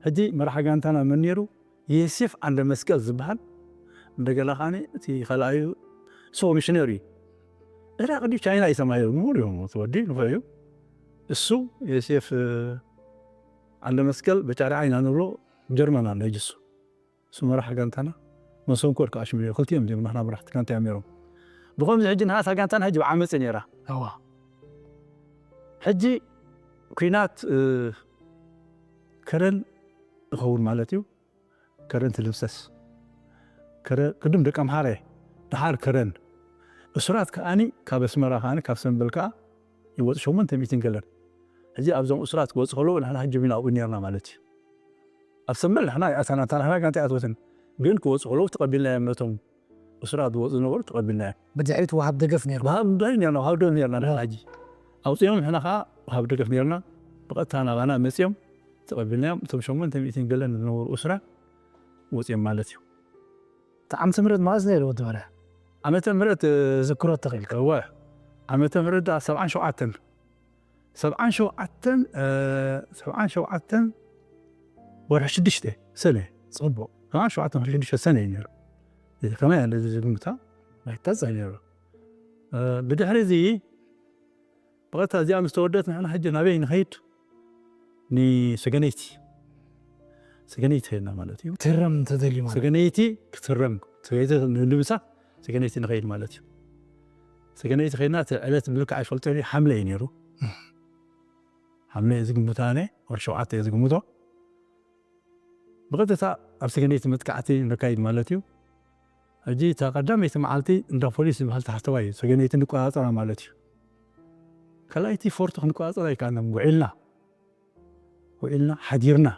ሕጂ መራሒ ጋንታና መን ነይሩ? የሴፍ ዓንደ መስቀል ዝበሃል። እንደገና ከዓኒ እቲ ካልኣዩ ሶ ሚሽነሪ እዩ። ኢራቕ ድዩ ቻይና እዩ ተማሂሩ? ምሁር እዩ፣ እቲ ወዲ ንፉዕ እዩ። እሱ የሴፍ፣ እ፣ ዓንደ መስቀል በጫሪ ዓይና ንብሎ ጀርመን ኣሎ ሕጂ እሱ። እሱ መራሕ ጋንታና መሰንኮር ከዓ ሽሙ ክልቲኦም እዮም ናህና መራሕቲ ጋንታ እዮም ነይሮም። ብኸምዚ ሕጂ ንሃታ ጋንታና ሕጂ ብዓመፅ ነይራ። እዋ። ሕጂ ኲናት፣ እ፣ ከረን ይኸውን ማለት እዩ። ከረን ትድምሰስ። ከረ-፣ ቅድም ደቂ ኣምሓረ፣ ደሓር ከረን። እሱራት ከኣኒ ካብ ኣስመራ ከኣኒ ካብ ሰምበል ከኣ ይወፁ ሸሞንተ ሚእትን ገለን። ሕጂ ኣብዞም እሱራት ክወፁ ከለዉ ንሕና ሕጂ ኢና ኣብኡ ነርና ማለት እዩ። ኣብ ሰምበል ንሕና ኣይኣተና፣ እታ ንሕና ጋንታ ኣይኣተወትን። ግን ክወፁ ከለዉ ተቐቢልናዮም፣ ነቶም እሱራት ዝወፁ ዝነበሩ ተቐቢልናዮም። ብድሕሪት ወሃብ ደገፍ ነይሩ። ወሃብ ደገፍ ነርና፣ ወሃብ ደገፍ ነርና ንሕና ሕጂ። ኣውፂኦም ንሕና ከዓ ወሃብ ደገፍ ነርና። ብቐጥታ ናባና መፂኦም ተቐቢልናዮም። እቶም ሸሞንተ ሚእትን ገለን ዝነበሩ እሱራት ወፂኦም ማለት እዩ። እቲ ዓመተ ምህረት መዓዝ ነይሩ ወዲ መርያ? ዓመተ ምህረት፣ እ፣ ዝክሮ ተኺልካ። እወ። ዓመተ ምህረት ደኣ ሰብዓን ሸውዓተን። ሰብዓን ሸውዓተን፣ እ፣ ሰብዓን ሸውዓተን ወርሒ ሽዱሽተ ሰነ። ጽቡቕ። ሰብዓን ሸውዓተን ወርሒ ሽዱሽተ ሰነ እዩ ነይሩ። እዚ ከመይ ኣለ እዚ ዝግምታ? ኣይታጸ ነይሩ። እ፣ ብድሕሪ እዚ ብቐጥታ እዚኣ ምስ ተወደት ንሕና ሕጂ ናበይ ንኸይድ? ንሰገነይቲ። ሰገነይቲ ኸይድና ማለት እዩ። ትህረም እንተደልዩ ማለት። ሰገነይቲ ክትህረም፣ ሰገነይቲ ንምሳእ ሰገነይቲ ንኸይድ ማለት እዩ። ሰገነይቲ ኸይድና እቲ ዕለት ብልክዕ ኣይፈልጦን እየ፣ ሓምለ እዩ ነይሩ። እም። ሓምለ እዚ ግምት ኣነ፣ ወርሒ ሸውዓተ እየ ዝግምቶ። ብቐጥታ ኣብ ሰገነይቲ መጥቃዕቲ ነካይድ ማለት እዩ። ሕጂ እታ ቀዳመይቲ መዓልቲ እንዳ ፖሊስ ዝበሃል ታሕተዋይ እዩ፣ ሰገነይቲ ንቆጻጸራ ማለት እዩ። ካልኣይቲ ፎርቶ ክንቆጻጸራ ኣይከኣልናን፣ ውዒልና። ውዒልና፣ ሓዲርና።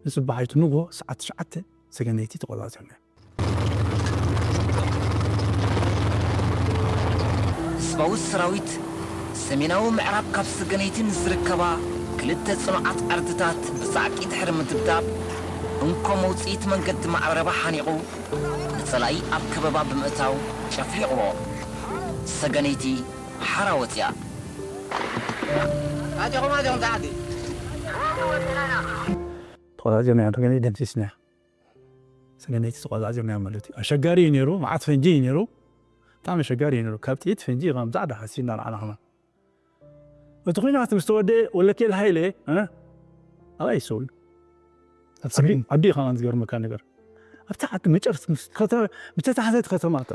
ንጽባሕ ኣይትንጎ ሰዓት ትሽዓተ ሰገነይቲ ተቆጻጺርና። ህዝባዊ ሰራዊት ሰሜናዊ ምዕራብ ካብ ሰገነይቲ ንዝርከባ ክልተ ጽኑዓት ዓርድታት ብጻዕቂ ድሕሪ ምድብዳብ እንኮ መውጽኢት መንገዲ ማዕረባ ሓኒቑ ንጸላኢ ኣብ ከበባ ብምእታው ጨፍሊቕዎ። ሰገነይቲ ሓራ ወጽያ። ኣጆኹም ኣጆኹም ተዓዲ ተቆጻጺርና፣ ሰገነይቲ ደምሲስና። ሰገነይቲ ተቆጻጺርና ማለት እዩ። ኣሸጋሪ እዩ ነይሩ፣ መዓት ፈንጂ እዩ ነይሩ። ብጣዕሚ ኣሸጋሪ እዩ ነይሩ። ካብ ጥይት ፈንጂ ከም ጻዕዳ ሓሲና ንዓና ከማን። እቲ ኲናት ምስ ተወደአ ወለኬል ሃይለ፣ እ፣ ኣብኣ ይሰውዩ። ኣብ ሰሜን ዓዲ እዩ ከማን ዝገርመካ ነገር። ኣብታ ዓዲ መጨረስቲ ምስ ከተ-፣ ዝተታሕዘት ከተማ እታ።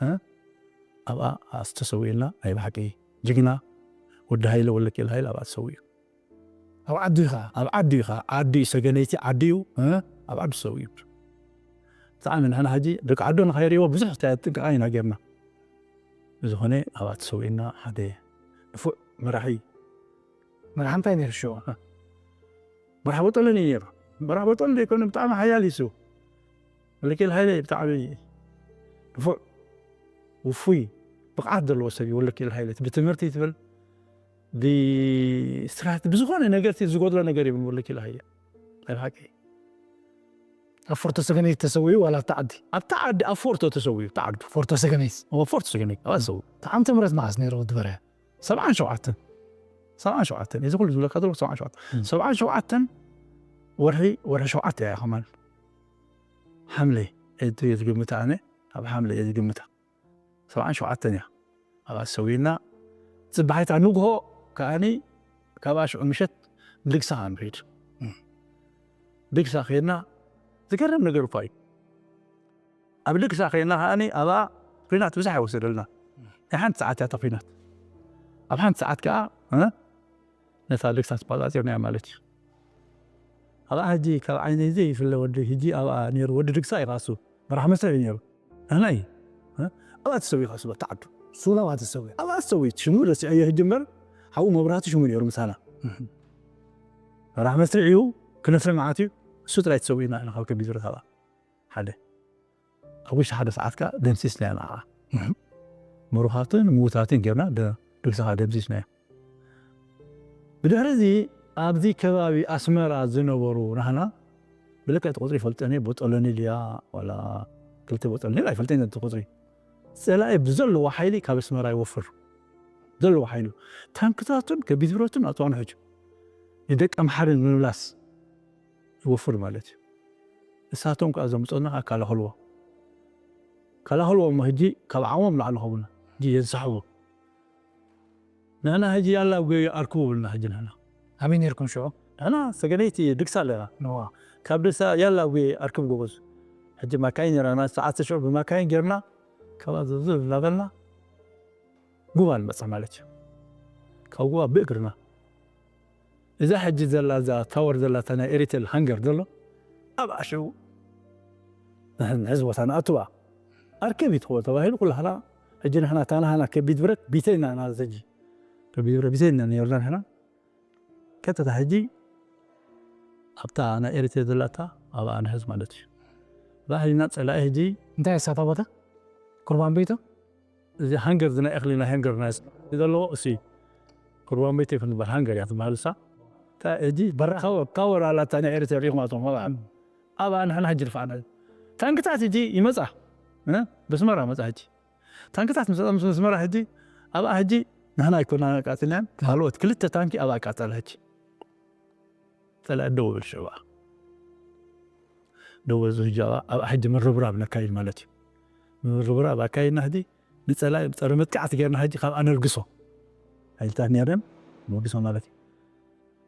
እ? ኣብኣ ኣስተሰዊኡልና ናይ ብሓቂ ጅግና ወዲ ሃይለ ወለኬል ሃይለ ኣብኣ ተሰዊኡ። ኣብ ዓዱ ኢኻ ኣብ ዓዲ እዩ ኸዓ፣ ዓዲ እዩ፣ ሰገነይቲ ዓዲ እዩ፣ እ? ኣብ ዓዲ ተሰዊኡ። ብጣዕሚ ንሕና ሕጂ ደቂ ዓዶ ንኸይርእይዎ ብዙሕ ጥንቃቐ ኢና ጌርና። ብዝኾነ ኣብኣ ተሰዊኡና ሓደ ንፉዕ መራሒ መርሓ እንታይ ነይሩ ሽዑ? መርሓ ቦጠለን እዩ ነይሩ። መርሓ ቦጠለን ዘይኮነ ብጣዕሚ ሓያል እዩ እሱ። ወለኬል ሃይለ ብጣዕሚ ንፉዕ፣ ውፉይ፣ ብቕዓት ዘለዎ ሰብ እዩ ወለኬል ሃይለ። ብትምህርቲ ትብል፣ ብስትራቴ-፣ ብዝኾነ ነገር እቲ ዝጎድሎ ነገር የብሉን ወለኬል ሃይለ። ናይ ብሓቂ። ኣብ ፎርቶ ሰገነይቲ ተሰዊኡ ዋላ ኣብታ ዓዲ? ኣብታ ዓዲ፣ ኣብ ፎርቶ ተሰዊኡ፣ ኣብታ ዓዱ። ፎርቶ ሰገነይቲ። ኣብ ፎርቶ ሰገነይቲ፣ ኣብኣ ተሰዊኡ። እቲ ዓመተ ምህረት መዓስ ነይሩ ወዲ በርሀ? ሰብዓን ሸውዓተን። ሰብዓን ሸውዓተን። እዚ ኩሉ ዝብለካ ዘለኹ ሰብዓን ሸውዓተን። እም። ሰብዓን ሸውዓተን ወርሒ፣ ወርሒ ሸውዓተ እያ ከማን። ሓምለ እየ ዝግምታ ኣነ፣ ኣብ ሓምለ እየ ዝግምታ። ሰብዓን ሸውዓተን እያ። ኣብኣ ተሰዊእና፣ ጽባሒታ ንግሆ ከኣኒ ካብኣ ሽዑ ምሸት ድግሳ ከኣ ንኸይድ። እም። ድግሳ ከይድና ዝገርም ነገር እኳ እዩ። ኣብ ድግሳ ከይድና ከኣኒ ኣብኣ ኲናት ብዙሕ ኣይወሰደልና። ናይ ሓንቲ ሰዓት እያ እታ ኲናት። ኣብ ሓንቲ ሰዓት ከኣ፣ እ፣ ነታ ድግሳ ተቋጻጺርናያ ማለት እዩ። ኣብኣ ሕጂ ካብ ዓይነይ ዘይፍለ ወዲ ሕጂ ኣብኣ ነይሩ፣ ወዲ ድግሳ እዩ ከኣ እሱ። መራሕ መስርሕ እዩ ነይሩ። ንሕና እዩ። እ፣ ኣብኣ ተሰዊኡ ከኣ እሱ በታ ዓዱ። እሱ እውን ኣብኣ ተሰዊኡ። ኣብኣ ተሰዊኡ። ሽሙ ረሲዐዮ ሕጂ እምበር፣ ሓው መብራህቱ ሽሙ ነይሩ ምሳና። መራሕ መስርሕ እዩ፣ ክነፍሪ መዓት እዩ። እሱ ጥራይ ተሰዊእና ኢና ካብ ከቢድ ብረት ኣብኣ። ሓደ። ኣብ ውሽጢ ሓደ ሰዓት ከኣ ደምሲስናዮ ንዓኣ። ምሩኻትን ምዉታትን ጌርና ደ-፣ ድግሳ ከኣ ደምሲስናዮ። ብድሕሪ እዚ ኣብዚ ከባቢ ኣስመራ ዝነበሩ ናህና ብልክዕ እቲ ቁጽሪ ይፈልጠኒ፣ ቦጦሎኒ ድያ ዋላ ክልተ ቦጦሎኒ ኣይፈልጠኒ እቲ ቁጽሪ። ጸላኢ ብዘለዎ ሓይሊ ካብ ኣስመራ ይወፍር። ዘለዎ ሓይሊ። ታንክታቱን ከቢድ ብረቱን ኣጽዋኑ ሕጂ ንደቂ ኣምሓረ ንምምላስ ይወፍር ማለት እዩ። እሳቶም ከኣ ዘምጽኡና ከኣ ከላኸልዎ። ከላኸልዎ እሞ ሕጂ ካብ ዓቕሞም ላዕሊ ኸብሉና። ሕጂ የንሳሕቡ። ንሕና ሕጂ ያላ ጒ ኣርክቡ ብልና ሕጂ ንሕና። ኣበይ ነይርኩም ሽዑ? ንሕና ሰገነይቲ ድግሳ ኣለና። ንዋ። ካብ ድግሳ ያላ ጒ ኣርክብ ጎበዝ። ሕጂ ማካይን ነይራና፣ ሰዓት ሽዑ ብማካይን ጌርና፣ ካብኣ ዝብዝብ እናበልና ጉባ ንበጽሕ ማለት እዩ። ካብ ጉባ ብእግርና። እዛ ሕጂ ዘላ፣ እዛ ታወር ዘላ፣ እታ ናይ ኤሪቴል ሃንገር ዘሎ፣ ኣብኣ ሽዑ ንሕን-፣ ንሕዚ ቦታ ንኣትዋ። ኣርከብ እዩ ትኸውን ተባሂሉ፣ ኩላህና፣ ሕጂ ንሕና፣ እታ ናህና ከቢድ ብረት፣ ቢተይና ኢና፣ እዚ ሕጂ። ከቢድ ብረት፣ ቢተይና ነይርና ንሕና። ቀጥታ ሕጂ፣ ኣብታ ናይ ኤሪቴል ዘላታ፣ ኣብኣ ንሕዝ ማለት እዩ። ኣብኣ ሕጂ፣ ጸላኢ ሕጂ፣ እንታይ እያ እሳ እታ ቦታ? ቁርባን ቤቶ? እዚ ሃንገር፣ እዚ ናይ እኽሊ፣ ናይ ሃንገር፣ ናይ ዘለዎ፣ እሱ እዩ። ቁርባን ቤቶ ይኹን ዝበሃል ሃንገር እያ ትበሃል እሳ። እታ ሕጂ፣ በራ ታወር፣ ታወር ኣላታ ናይ ኤሪቴል ሪኹማቶም፣ ኣብኣ። ኣብኣ ንሕና ሕጂ ድፋዕና። ታንክታት ሕጂ ይመጻ። እ? በስመራ መጻ ሕጂ። ታንክታት ምስ መጻ፣ ምስ ኣስመራ ሕጂ፣ ኣብኣ ሕጂ ንሕና ኣይኮናን ኣቃጺልናን፣ ካልኦት ክልተ ታንኪ ኣብኣ ኣቃጸለ ሕጂ። ጸላኢ ደው በል ሽዑ ኣብኣ። ደው በል፣ እዚ ሕጂ ኣብኣ፣ ኣብኣ ሕጂ ምርብራብ ነካይድ ማለት እዩ። ምርብራብ ኣካይድና ሕጂ ንጸላኢ ጸረ መጥቃዕቲ ጌርና ሕጂ ካብ ኣነርግሶ። ሓይልታት ነይረን፣ ነርግሶ ማለት እዩ።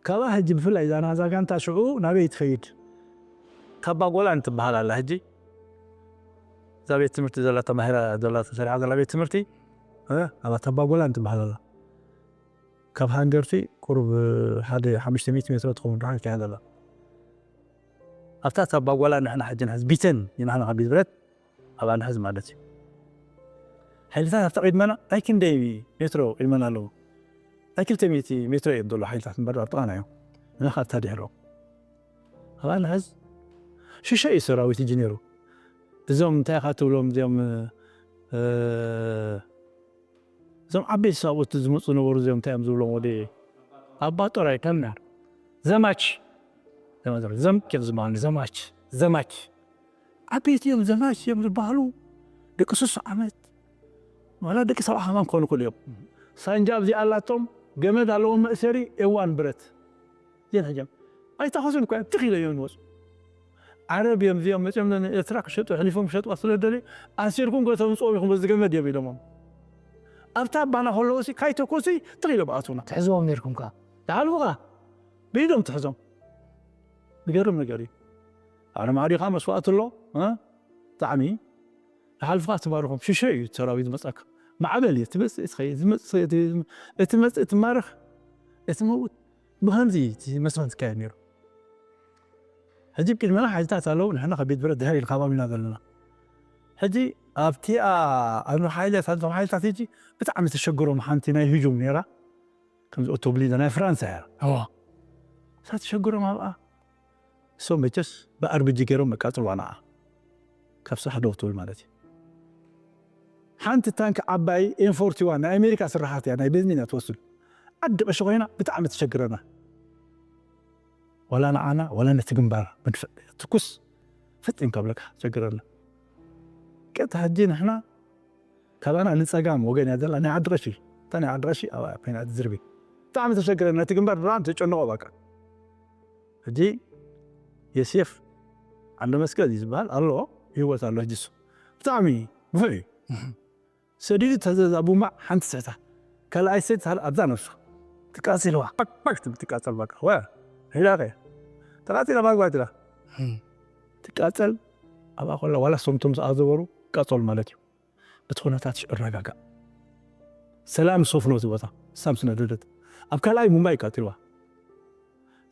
ካብኣ ሕጂ ብፍላይ እዛ ናዛ ጋንታ ሽዑ ናበይ ትኸይድ? ታባ ጎላን ትበሃል ኣላ ሕጂ። እዛ ቤት ትምህርቲ ዘላ ተማሂራ ዘላ ተሰሪሓ ዘላ ቤት ትምህርቲ፣ እ፣ ኣብኣ ታባ ጎላን ትበሃል ኣላ። ካብ ሃንገርቲ ቁሩብ ሓደ ሓሙሽተ ሚእቲ ሜትሮ ትኸውን ርሕቀት እያ ዘላ። ኣብታ ታባ ጎላን ንሕና ሕጂ ንሕዝ ቢተን ንሕና ከቢድ ብረት ኣብኣ ንሕዝ ማለት እዩ። ሓይልታት ኣብቲ ቅድመና ናይ ክንደይ ሜትሮ ቅድመና ኣለዉ? ናይ ክልተ ሚእቲ ሜትሮ እዮም ዘለዉ ሓይልታት እምበር ኣብ ጥቓና እዮም። ንሕና ካብታ ድሕሮም። ኣብኣ ንሕዝ። ሽሻ እዩ ሰራዊት እጂ ነይሩ። እዞም እንታይ ኢኻ ትብሎም እዚኦም፣ እ፣ እዞም ዓበይቲ ሰብኡት ዝመፁ ነበሩ፣ እዚኦም እንታይ እዮም ዝብሎም ወደ ኣባ ጦር ኣይኮነን። ዘማች፣ ዘማች፣ ዘም እዮም ዝበሃሉ፣ ዘማች፣ ዘማች። ዓበይቲ እዮም፣ ዘማች እዮም ዝበሃሉ። ደቂ ሶስት ዓመት ዋላ ደቂ ሰብዓ ከማን ክኾኑ ይኽእሉ እዮም። ሳንጃ ኣብዚ ኣላቶም፣ ገመድ ኣለዎም መእሰሪ፣ እዋን ብረት። ዜን ሕጀም ኣይተኸሱን እኳ እዮም፣ ትኽ ኢሎም እዮም ዝወፁ። ዓረብ እዮም እዚኦም መፅኦም፣ ንኤርትራ ክሸጡ፣ ኣሕሊፎም ክሸጡ ስለ ደልዩ፣ ኣሲርኩም ከተምፅኦም ኢኹም በዚ ገመድ እዮም ኢሎሞም። ኣብታ ኣባና ከለዉ ሲ ካይተኮሲ ትኽ ኢሎም ኣቱና። ትሕዝዎም ነይርኩም ከ? ይሓልፉኻ፣ ብኢዶም ትሕዞም። ዝገርም ነገር እዩ። ኣነ ማዕሪኻ መስዋእቲ ኣሎ፣ እ? ብጣዕሚ። ይሓልፉኻ ትባርኾም። ሽሾ እዩ ሰራዊት ዝመጻካ። ማዕበል እዩ። ትመጽእ ትኸይድ፣ ዝመጽእ ትኸይድ፣ እቲ መጽእ ትማረኽ፣ እቲ መውት። ብኸምዚ እቲ መስዋእቲ ዝካየድ ነይሩ። ሕጂ ቅድመና ሓይልታት ኣለዉ፣ ንሕና ከቢድ ብረት ድሕሪ ኢልካ ኢና ዘለና። ሕጂ ኣብቲኣ፣ ኣብ ሓይልታት፣ ኣብቶም ሓይልታት ሕጂ ብጣዕሚ ተሸግሮም ሓንቲ ናይ ህጁም ነይራ። ከምዚ ኦቶብሊዳ ናይ ፍራንሳ እያ። እዋ። እሳ ተሸግሮም ኣብኣ። እሶም መቸስ ብኣርቢጂ ገይሮም መቃጽልዋ ንዓ። ካብ ስራሕ ደው ትብል ማለት እዩ። ሓንቲ ታንክ ዓባይ ኤም ፎርቲ ዋን ናይ ኣሜሪካ ስራሓት እያ፣ ናይ ቤንዚን እያ ትወስድ። ዓዲ ቀሺ ኮይና ብጣዕሚ ትሸግረና። ዋላ ንዓና፣ ዋላ ነቲ ግንባር መድፍዕ ትኩስ ፈጺም ከብለካ ትሸግረና። ቀጥታ ሕጂ ንሕና ካባና ንጸጋም ወገን እያ ዘላ፣ ናይ ዓዲ ቀሺ። እታ ናይ ዓዲ ቀሺ ኣብኣ ኮይና ትዝርቢ። ብጣዕሚ ተሸግረና፣ ነቲ ግንባር ብጣዕሚ ተጨንቖ በቃ። ሕጂ የሴፍ ዓንደ መስቀል እዩ ዝበሃል ኣሎ፣ ህይወት ኣሎ ሕጂ እሱ። ብጣዕሚ ብፉዕ እዩ። ሰዲዱ ተዘዛ ቡምባ ሓንቲ ስሕታ። ካልኣይ ሰይት ሳል ኣብዛ ነብሱ። ትቃጽልዋ። ፓክ ፓክ ትብል ትቃጸል በቃ። ወ ሂላኸ። ተቃጺላ ባግባ ትላ። እም። ትቃጸል ኣብኣ ኮላ ዋላ ሶምቶም ዝኣዘበሩ ይቃጸሉ ማለት እዩ። በቲ ኩነታት እረጋጋእ። ሰላም ሰፍኖ እቲ ቦታ። ሳም ስነደደት። ኣብ ካልኣይ ቡምባ ይቃጽልዋ።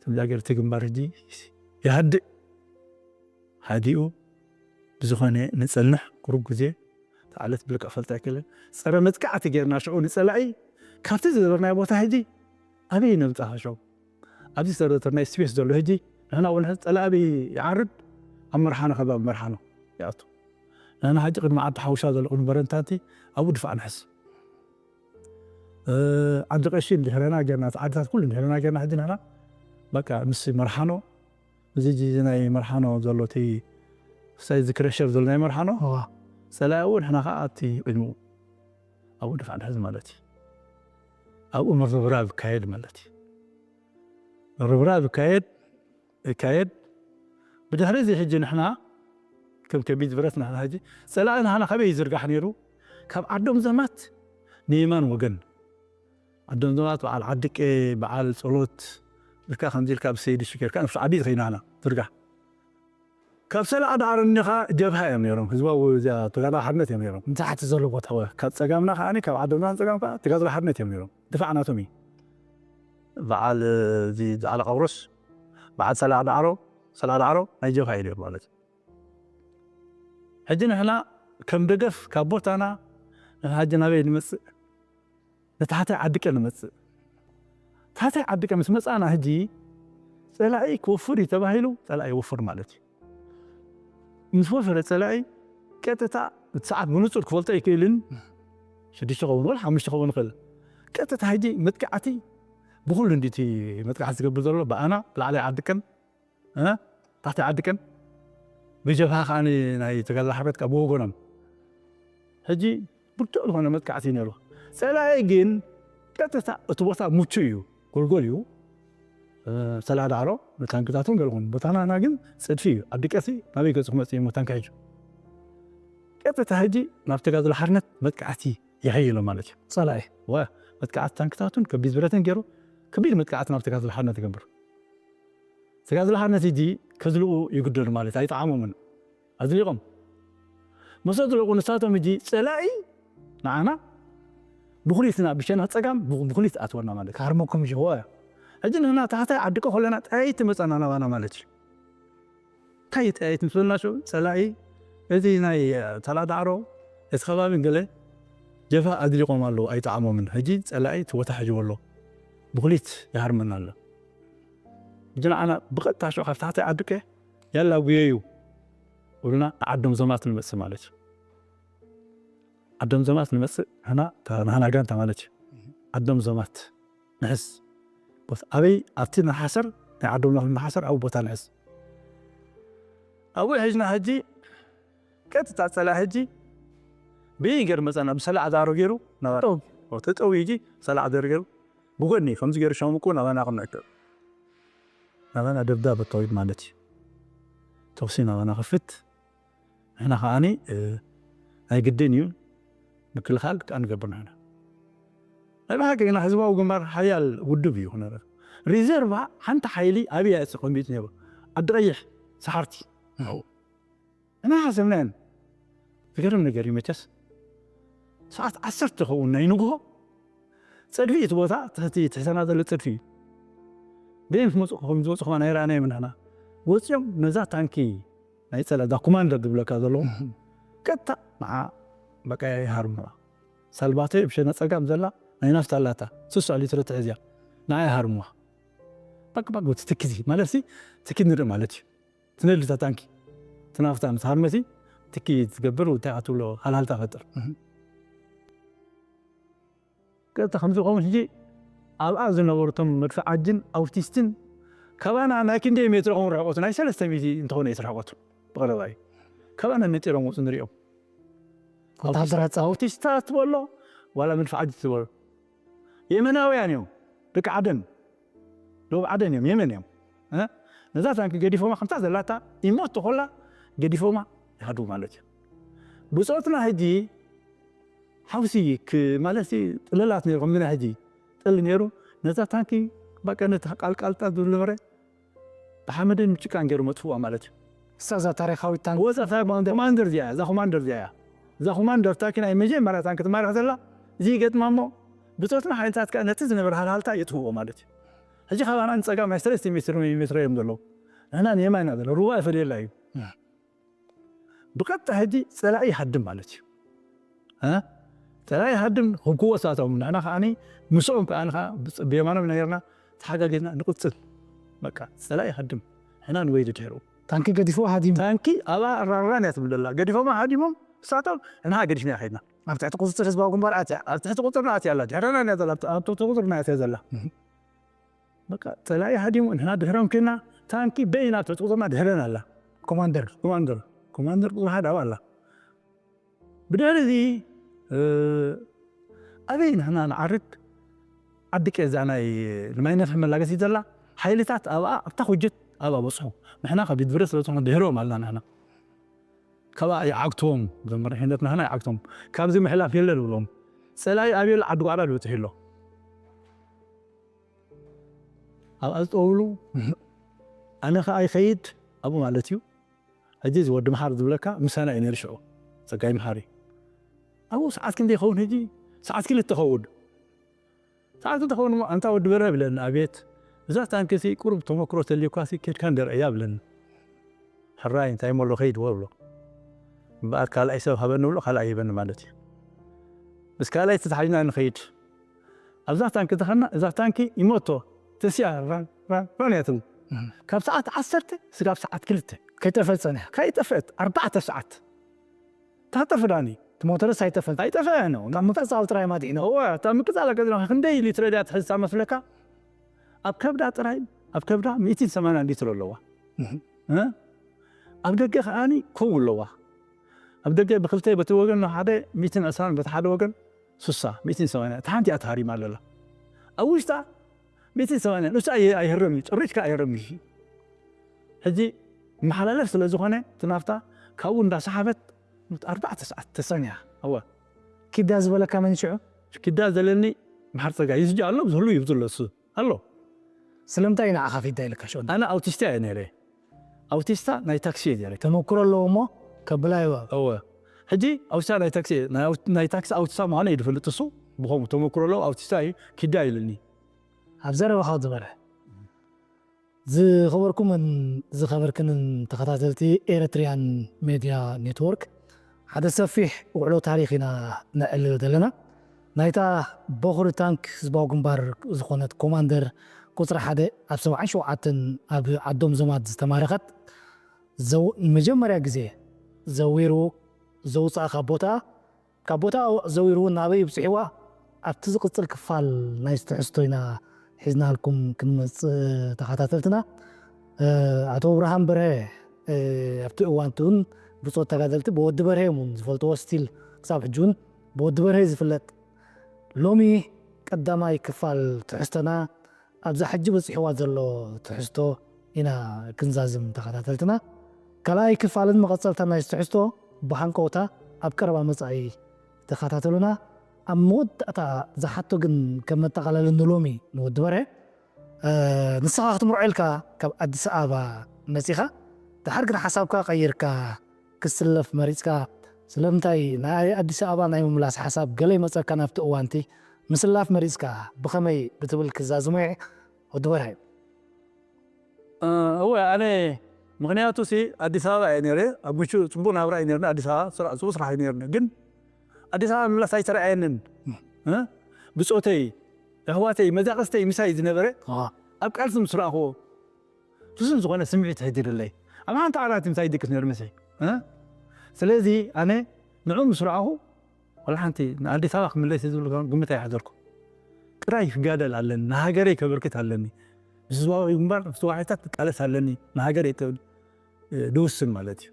ተምዛ ገይሩ እቲ ግንባር ሕጂ ይሃድእ። ሃዲኡ ብዝኾነ ንጸንሕ ቁሩብ ግዜ ተዓለት ብልቃ ፈልጣ ኣይክእልን። ጸረ መጥቃዕቲ ጌርና ሽዑ ንጸላኢ ካብቲ ዝነበርናዮ ቦታ ሕጂ ኣበይ ነምጽእ ሽዑ? ኣብዚ ዝተረተርናዮ ስፔስ ዘሎ ሕጂ ንሕና እውን ጸላኢ ኣበይ ይዓርድ? ኣብ መርሓኖ ከባቢ መርሓኖ ይኣቱ። ንሕና ሕጂ ቅድሚ ዓዲ ሓውሻ ዘሎ ቅድሚ በረንታንቲ ኣብኡ ድፋዕ ንሕዝ። እ፣ ዓዲ ቀሺ እንድሕረና ጌርና፣ እቲ ዓድታት ኩሉ እንድሕረና ጌርና ሕጂ ንሕና በቃ ምስ መርሓኖ፣ እዚ ጂ-፣ እዚ ናይ መርሓኖ ዘሎ እቲ ሳይ እዚ ክረሸር ዘሎ ናይ መርሓኖ፣ እዋ። ጸላኢ እውን ንሕና ኸዓ ኣብቲ ቅድሚኡ ኣብኡ ድፋዕ ንሕዝ ማለት እዩ። ኣብኡ ምርብራብ ይካየድ ማለት እዩ። ምርብራብ ይካየድ፣ ይካየድ። ብድሕሪ እዚ ሕጂ ንሕና ከም ከቢድ ብረት ንሕና ሕጂ ጸላኢ ንሕና ካበይ ይዝርጋሕ ነይሩ? ካብ ዓዶም ዘማት ንየማን ወገን። ዓዶም ዘማት በዓል ዓድቄ፣ በዓል ጸሎት፣ ኢልካ ከምዚ ኢልካ ብሰይዲ ሽኬርካ ንፍሽ ዓዲ ትኸይናና ዝርጋሕ። ካብ ሰላዓ ዳዕሮ እኒኻ ጀብሃ እዮም ነይሮም። ህዝባዊ እዚኣ ተጋድሎ ሓርነት እዮም ነይሮም። ንታሕቲ ዘሎ ቦታ። እወ፣ ካብ ጸጋምና ከኣ፣ ካብ ዓዶምና ንጸጋም ከኣ ተጋድሎ ሓርነት እዮም ነይሮም። ድፋዕ ናቶም እዩ። በዓል፣ እዚ በዓል ቀብሮስ፣ በዓል ሰላዓ ዳዕሮ፣ ሰላዓ ዳዕሮ ናይ ጀብሃ እዩ ነይሩ ማለት እዩ። ሕጂ ንሕና ከም ደገፍ ካብ ቦታና፣ ንሕና ሕጂ ናበይ ንመጽእ? ንታሕታይ ዓድቀ ንመጽእ። ታሕታይ ዓድቀ ምስ መጻና ሕጂ ጸላኢ ክወፍር እዩ ተባሂሉ፣ ጸላኢ ይወፍር ማለት እዩ። ምስ ወፈረ ጸላኢ ቀጥታ እቲ ሰዓት ብንጹር ክፈልጦ ኣይክእልን። ሽዱሽተ ክኸውን ይኽእል፣ ሓሙሽተ ክኸውን ይኽእል። ቀጥታ ሕጂ መጥቃዕቲ ብኹሉ እንዲ እቲ መጥቃዕቲ ዝገብር ዘሎ ብኣና ብላዕላይ ዓድቀን፣ እ? ታሕታይ ዓድቀን ብጀብሃ ከኣ ናይ ተጋድሎ ሓርነት ከኣ ብወገኖም። ሕጂ ብርቱዕ ዝኾነ መጥቃዕቲ እዩ ነይሩ። ጸላኢ ግን ቀጥታ እቲ ቦታ ምቹእ እዩ፣ ጎልጎል እዩ። እ፣ ሰላዓ ዳዕሮ ንታንክታቱን ገለኹም። ቦታና ግን ጽድፊ እዩ። ዓዲ ቀሲ ናበይ ገጹ ክመጽእ እዩ ታንኪ ሒዙ? ቀጥታ ሕጂ ናብ ተጋድሎ ሓርነት መጥቃዕቲ ይኸይሎ ማለት እዩ። ጸላኢ። ወ-፣ መጥቃዕቲ ታንክታቱን ከቢድ ብረትን ገይሩ ከቢድ መጥቃዕቲ ናብ ተጋድሎ ሓርነት ይገብር። ተጋድሎ ሓርነት ሕጂ ከዝልኡ ይግደዱ ማለት ኣይጠዓሞምን። ኣዝሊቖም። ምስ ኣዝለቑ ንሳቶም ሕጂ ጸላኢ ንዓና ብኹሊትና ብሸነኽ ጸጋም ብ-፣ ብኹሊት ኣትወና ማለት እዩ። ክሃርመኩም እዩ። ወ-፣ ሕጂ ንሕና ታሕታይ ዓድቀ ከለና ጠያይቲ መጻና ናባና ማለት እዩ። እንታይ ጠያይቲ ምስ በልና ሽዑ ጸላኢ እዚ ናይ፣ እ፣ ሰላዓ ዳዕሮ እቲ ከባቢ ገለ ጀብሃ ኣዝሊቖም ኣለዉ ኣይጠዓሞምን። ሕጂ ጸላኢ እቲ ቦታ ሒዝዎ ኣሎ። ብኹሊት ይሃርመና ኣሎ። ሕጂ ንዓና ብቐጥታ ሽዑ ካብ ታሕታይ ዓድቀ ያላ ጉየዩ ውልና ዓዶም ዞማት ንመጽእ ማለት እዩ። ዓዶም ዞማት ንመጽእ፣ ንሕና፣ ንሕና ጋንታ ማለት እዩ። ዓዶም ዞማት ንሕዝ። ቦታ ኣበይ? ኣብቲ ንሓሰር፣ ናይ ዓዶም ዞማት ንሓሰር ኣብኡ ቦታ ንሕዝ። ኣብኡ ሒዝና ሕጂ ቀጥታ ጸላኢ ሕጂ ብይን ገይሩ መጸና። ብሰላዕ ዛሮ ገይሩ ናባና። ጠው። ኦ፣ ተጠው ኢጂ ሰላዕ ዛሮ ገይሩ ብጎኒ ከምዚ ገይሩ ሸምቁ ናባና ክነክር። ናባና ደብዳብ ኣካዊድ ማለት እዩ። ተኹሲ ናባና ክፍት። ንሕና ከኣኒ፣ እ፣ ናይ ግድን እዩ። ምክልኻል ከኣ ንገብር ንሕና። ናይ ብሓቂ ግና ህዝባዊ ግንባር ሓያል ውድብ እዩ ክነረ። ሪዘርቫ ሓንቲ ሓይሊ ኣብያ ተቐሚጡ ነይሩ። ዓዲ ቀይሕ፣ ሰሓርቲ። እና ሓሰብናየን። ዝገርም ነገር እዩ መቸስ። ሰዓት ዓሰርተ ክኸውን ናይ ንግሆ፣ ጸድፊ እቲ ቦታ፣ ትሕቲ፣ ትሕተና ዘሎ ጸድፊ እዩ። በየን ክመጹ፣ ከም ዝመጹ ከማን ኣይረኣናዮም ንሕና። ወጺኦም ነዛ ታንኪ ናይ ጸላ፣ እዛ ኮማንደር ዝብለካ ዘለዉ፣ ቀጥታ ንዓ በቃ ይሃርሙዋ። ሳልባቶ ብሸነ ጸጋም ዘላ ናይ ናፍታ ኣላታ፣ ስሱዕ ሊትሮ ትሕዝ እያ። ንዓ ይሃርሙዋ። ባቅ ባቅ ትኪ፣ ማለት ሲ፣ ትኪ ንርኢ ማለት እዩ። ትነድታ ታንኪ። ትናፍታ ምስ ሃርመሲ ትኪ ትገብር፣ እንታይ ትብሎ፣ ሃልሃልታ ፈጥር። እህ። ቀጥታ ከምዚ ኸውን ሕጂ ኣብኣ ዝነበሩ እቶም መድፍዓጅን ኣውቲስትን ካባና ናይ ክንደይ ሜትሮ ኸውን ርሕቆቱ? ናይ ሰለስተ ሚእቲ እንተኾነ እዩ ርሕቆቱ። ብቐረባ እዩ። ካባና ነጢሮም ወፁ ንሪኦም። ወታደራት ፃው። ኣውቲስታት ትበሎ ዋላ መድፍዓጅ ትበሎ። የመናውያን እዮም። ደቂ ዓደን። ደቡብ ዓደን እዮም፣ የመን እዮም። እ? ነዛ ታንኪ ገዲፎማ ከምታ ዘላታ ይሞት ተኾላ ገዲፎማ ይሃዱ ማለት እዩ። ብፆትና ሕጂ ሓውሲ ክ-፣ ማለት ጥልላት ነይሩ፣ ከምዚ ናይ ሕጂ ጥል ነይሩ። ነዛ ታንኪ በቃ ነቲ ቃልቃልጣ ዝነበረ ብሓመድን ጭቃን ገይሩ መጥፍዋ ማለት እዩ። እሳ እዛ ታሪኻዊት ታንኪ። ወዛ እታ ኮማንደር፣ ኮማንደር እዚኣ እያ፣ እዛ ኮማንደር እዚኣ እያ። እዛ ኮማንደር ታንኪ ናይ መጀመርያ ታንኪ ትማርኽ ዘላ፣ እዚ ይገጥማ እሞ ብጾትና ሓይልታት ከኣ ነቲ ዝነበረ ሃልሃልታ የጥፍእዎ ማለት እዩ። ሕጂ ካባና ንጸጋም ናይ ሰለስተ ሜትር፣ ሜትሮ እዮም ዘለዉ። ንሕና ንየማን ኢና ዘለና፣ ሩባ ይፈልየላ እዩ። እህ። ብቐጥታ ሕጂ ጸላኢ ይሃድም ማለት እዩ። እ? ጸላኢ ይሃድም፣ ህብክዎ እሳቶም፣ ንሕና ከኣኒ ምስኦም ከኣ ንኻ ብጽ-፣ ብየማኖም ነይርና፣ ተሓጋጊዝና ንቕጽል። በቃ፣ ጸላኢ ይሃድም፣ ንሕና ንወይዲ ድሕሩ። ታንኪ ገዲፉ ሃዲሙ። ታንኪ ኣብኣ ራራን እያ ትብል ዘላ። ገዲፎማ ሃዲሞም፣ እሳቶም፣ ንሕና ገዲፍና ከይድና። ኣብ ትሕቲ ቁጽጽር ህዝባዊ ግንባር ኣትያ። ኣብ ትሕቲ ቁጽርና ኣትያ ኣላ። ድሕረና እያ ዘላ። ኣብ ትሕቲ ቁጽርና ኣትያ ዘላ። እህ። በቃ፣ ጸላኢ ሃዲሙ፣ ንሕና ድሕሮም ኬና፣ ታንኪ በይና ኣብ ትሕቲ ቁጽርና ድሕረን ኣላ። ኮማንደር። ኮማንደር። ኮማንደር ቁጽሪ ሓደ ኣብኣ ኣላ። ብድሕሪ እዚ፣ እ፣ ኣበይ ንሕና ንዓርግ? ዓዲ ቄዛ ናይ ንማይ ነፍሒ መላገሲ ዘላ ሓይልታት ኣብኣ፣ ኣብታ ኩጅት ኣብኣ በጽሑ። ንሕና ካብ ይድብረ ስለ ዝኾነ ድሕሮም ኣልና ንሕና። ካብኣ ይዓግትዎም፣ እዞም መሪሕነት ንሕና ይዓግትዎም። ካብዚ ምሕላፍ የለ ንብሎም። ጸላኢ ኣበይ ኣሎ? ዓዲ ጓዕላ ዝበጽሑ ኣሎ። ኣብኣ ዝጠውሉ፣ ኣነ ኸኣ ይኸይድ ኣብኡ ማለት እዩ። ሕጂ እዚ ወዲ መሓሪ ዝብለካ ምሳና እዩ ነይሩ ሽዑ፣ ጸጋይ መሓሪ። ኣብኡ ሰዓት ክንደይ ይኸውን ሕጂ? ሰዓት ክልተ ኸውን። ሰዓት ክልተ ኸውን እሞ፣ ኣንታ ወዲ በርሀ ብለኒ፣ ኣቤት። እዛ ታንኪ ሲ ቁሩብ ተመክሮ ተልዩካ ሲ ኬድካ እንደ ርኣያ ብለኒ። ሕራይ እንታይ እሞ ኣሎ ከይድ እዎ ብሎ። እምበኣር ካልኣይ ሰብ ሃበኒ ብሎ፣ ካልኣይ ሂበኒ ማለት እዩ። ምስ ካልኣይ ተታሒዝና ንኸይድ። ኣብዛ ታንኪ ተኸና፣ እዛ ታንኪ ይመቶ። ተሲኣ ራን፣ ራን፣ ራን እያ ትብል። እም። ካብ ሰዓት ዓሰርተ ስጋብ ሰዓት ክልተ። ከይጠፈት ጸኒሓ። ከይጠፈት፣ ኣርባዕተ ሰዓት። ታጠፍ ዳኒ። እቲ ሞተርስ ኣይጠፈን። ኣይጠፈን፣ ነው። ካብ ምቅጻል ጥራይ ማዲእና። እወ፣ እታ ምቅጻል ኣጋጢማ ክንደይ ሊትሮ ድያ ትሕዝ እታ መስለካ? ኣብ ከብዳ ጥራይ፣ ኣብ ከብዳ ሚእትን ሰማንያን ሊትሮ ኣለዋ። እህ። እ? ኣብ ደገ ከኣኒ ከምኡ ኣለዋ። ኣብ ደገ ብክልተ በቲ ወገን ሓደ ሚእትን ዕስራን በቲ ሓደ ወገን ስሳ፣ ሚእትን ሰማንያን። እታ ሓንቲ እያ ተሃሪማ ኣለላ። ኣብ ውሽጣ ሚእትን ሰማንያን። ንሱ ኣየ-፣ ኣይህረም እዩ፣ ጥሪት ከኣ ኣይህረም እዩ። ሕጂ መሓላለፍ ስለ ዝኾነ፣ እቲ ናፍታ ካብኡ እንዳሰሓበት ኣርባዕተ ሰዓት ተሰንያ። እወ። ኪዳ ዝበለካ መን ሽዑ? ኪዳ ዘለኒ መሓር ጸጋይ። እዚ ሕጂ ኣሎ፣ ዝህሉ እዩ ዝብሎ እሱ። ኣሎ። ስለምንታይ እዩ ንዓኻ ፊዳ ኢልካ ሽዑ? ኣነ ኣውቲስታ እየ ነይረ። ኣውቲስታ ናይ ታክሲ እየ ነይረ። ተመክሮ ኣለዎ እሞ ከብላ ይበ-፣ እወ። ሕጂ ኣውቲስታ ናይ ታክሲ እየ። ናይ ኣው-፣ ናይ ታክሲ ኣውቲስታ ምዃነ እዩ ዝፈልጥ እሱ። ብኸምኡ ተመክሮ ኣለዎ፣ ኣውቲስታ እዩ፣ ኪዳ ኢሉኒ። ኣብ ዘረባኻ ዝበለ ዝኸበርኩምን ዝኸበርክንን ተኸታተልቲ ኤሪትሪያን ሜድያ ኔትወርክ፣ ሓደ ሰፊሕ ውዕሎ ታሪኽ ኢና ነዕልል ዘለና። ናይታ በኹሪ ታንክ ህዝባዊ ግንባር ዝኾነት ኮማንደር ቁጽሪ ሓደ ኣብ ሰብዓን ሸውዓተን ኣብ ዓዶም ዞማት ዝተማረኸት፣ ዘው-፣ ንመጀመርያ ግዜ ዘዊሩ ዘውፅኣ ካብ ቦታ፣ ካብ ቦታ ዘዊሩ እውን ናበይ ይብፅሕዋ ኣብቲ ዝቕፅል ክፋል ናይ ትሕዝቶ ኢና ሒዝናልኩም ክንመፅእ ተኸታተልትና። ኣቶ ኣብርሃም በርሀ ኣብቲ እዋንቲ እውን ብፆት ተጋደልቲ ብወዲ በርሀ እውን ዝፈልጥዎ ስቲል ክሳብ ሕጂ እውን ብወዲ በርሀ ዝፍለጥ። ሎሚ ቀዳማይ ክፋል ትሕዝቶና ኣብዛ ሕጂ በፂሕዋ ዘሎ ትሕዝቶ ኢና ክንዛዝም ተኸታተልትና። ካልኣይ ክፋልን መቐፀልታ ናይ ትሕዝቶ ብሃንቀውታ ኣብ ቀረባ መፃኢ ተኸታተሉና። ኣብ መወዳእታ ዝሓቶ ግን ከም መጠቓለሊ ንሎሚ ንወዲ በርሀ ንስኻ ክትምርዖ ኢልካ ካብ ኣዲስ ኣበባ መፂኻ ድሓር ግን ሓሳብካ ቀይርካ ክስለፍ መሪፅካ ስለምንታይ ናይ ኣዲስ ኣበባ ናይ ምምላስ ሓሳብ ገለ ይመፀካ ናብቲ እዋንቲ ምስላፍ መሪፅካ ብኸመይ ብትብል ክዛዝሞ እየ። ወዲ በርሀ እወ ኣነ ምክንያቱ ሲ ኣዲስ ኣበባ እየ ነረ ኣብ ምቹ ፅቡቅ ናብራ እዩ ነርኒ ኣዲስ ኣበባ ስራ- ፅቡቅ ስራሕ እዩ ነርኒ ግን ኣዲስ ኣበባ ምምላስ ኣይተረኣየንን እ? ብፆተይ ኣሕዋተይ መዛቀስተይ ምሳይ ዝነበረ ኣብ ቃልሲ ምስ ረኣኽዎ ፍሱን ዝኾነ ስምዒት ተፈጢሩለይ ኣብ ሓንቲ ዓራት ምሳይ ይድቅስ ነሩ ምሳይ እ? ስለዚ ኣነ ንዑ ምስ ረኣኹ ወላ ሓንቲ ንኣዲስ ኣበባ ክምለስ እየ ዝብል ግምት ኣይሓደርኩ ጥራይ ክጋደል ኣለኒ ንሃገረይ ከበርክት ኣለኒ ምስ ህዝባዊ ግንባር ምስ ተዋሒታት ክቃለስ ኣለኒ ንሃገረይ ትብል ድውስን ማለት እዩ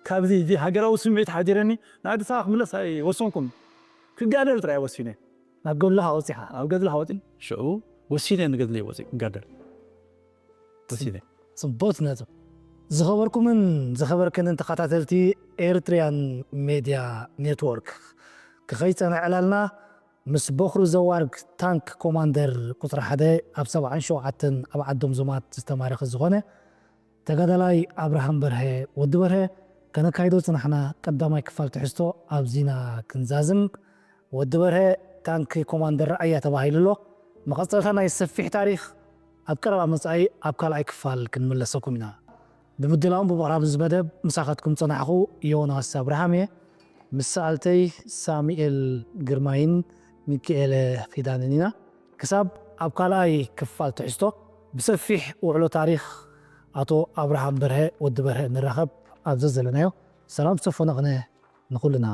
ካብዚ እዚ ሃገራዊ ስምዒት ሓዲረኒ ንኣዲስ ኣበባ ክምለስ ኣይወሰንኩን ክጋደል ጥራይ ወሲነ ናብ ገድልኻ ወፂኻ ኣብ ገድሊ ሓወፂ ሽዑ ወሲነ ንገድሊ ወፂ ክጋደል ወሲነ ፅቡቅ ነጥብ ዝኸበርኩምን ዝኸበርክንን ተኸታተልቲ ኤርትሪያን ሜድያ ኔትወርክ ክኸይፀነ ዕላልና ምስ በኽሩ ዘዋርግ ታንክ ኮማንደር ቁፅሪ ሓደ ኣብ ሰብዓን ሸውዓተን ኣብ ዓዶም ዞማት ዝተማረኸ ዝኾነ ተጋዳላይ ኣብርሃም በርሀ ወዲ በርሀ ከነካይዶ ፅናሕና ቀዳማይ ክፋል ትሕዝቶ ኣብዚና ክንዛዝም ወዲ በርሀ ታንክ ኮማንደር ረኣያ ተባሂሉ ኣሎ መቐፀልታ ናይ ሰፊሕ ታሪክ ኣብ ቀረባ መፃኢ ኣብ ካልኣይ ክፋል ክንምለሰኩም ኢና ብምድላውን ብምቕራብ እዚ መደብ ምሳኻትኩም ፀናሕኹ ዮናስ ኣብርሃም እየ ምስ ሰኣልተይ ሳሙኤል ግርማይን ሚኪኤለ ኪዳንን ኢና ክሳብ ኣብ ካልኣይ ክፋል ትሕዝቶ ብሰፊሕ ውዕሎ ታሪኽ ኣቶ ኣብርሃም በርሀ ወዲ በርሀ ንራኸብ ኣብ ዘዘለናዮ ሰላም ዝተፈነቕነ ንኹልና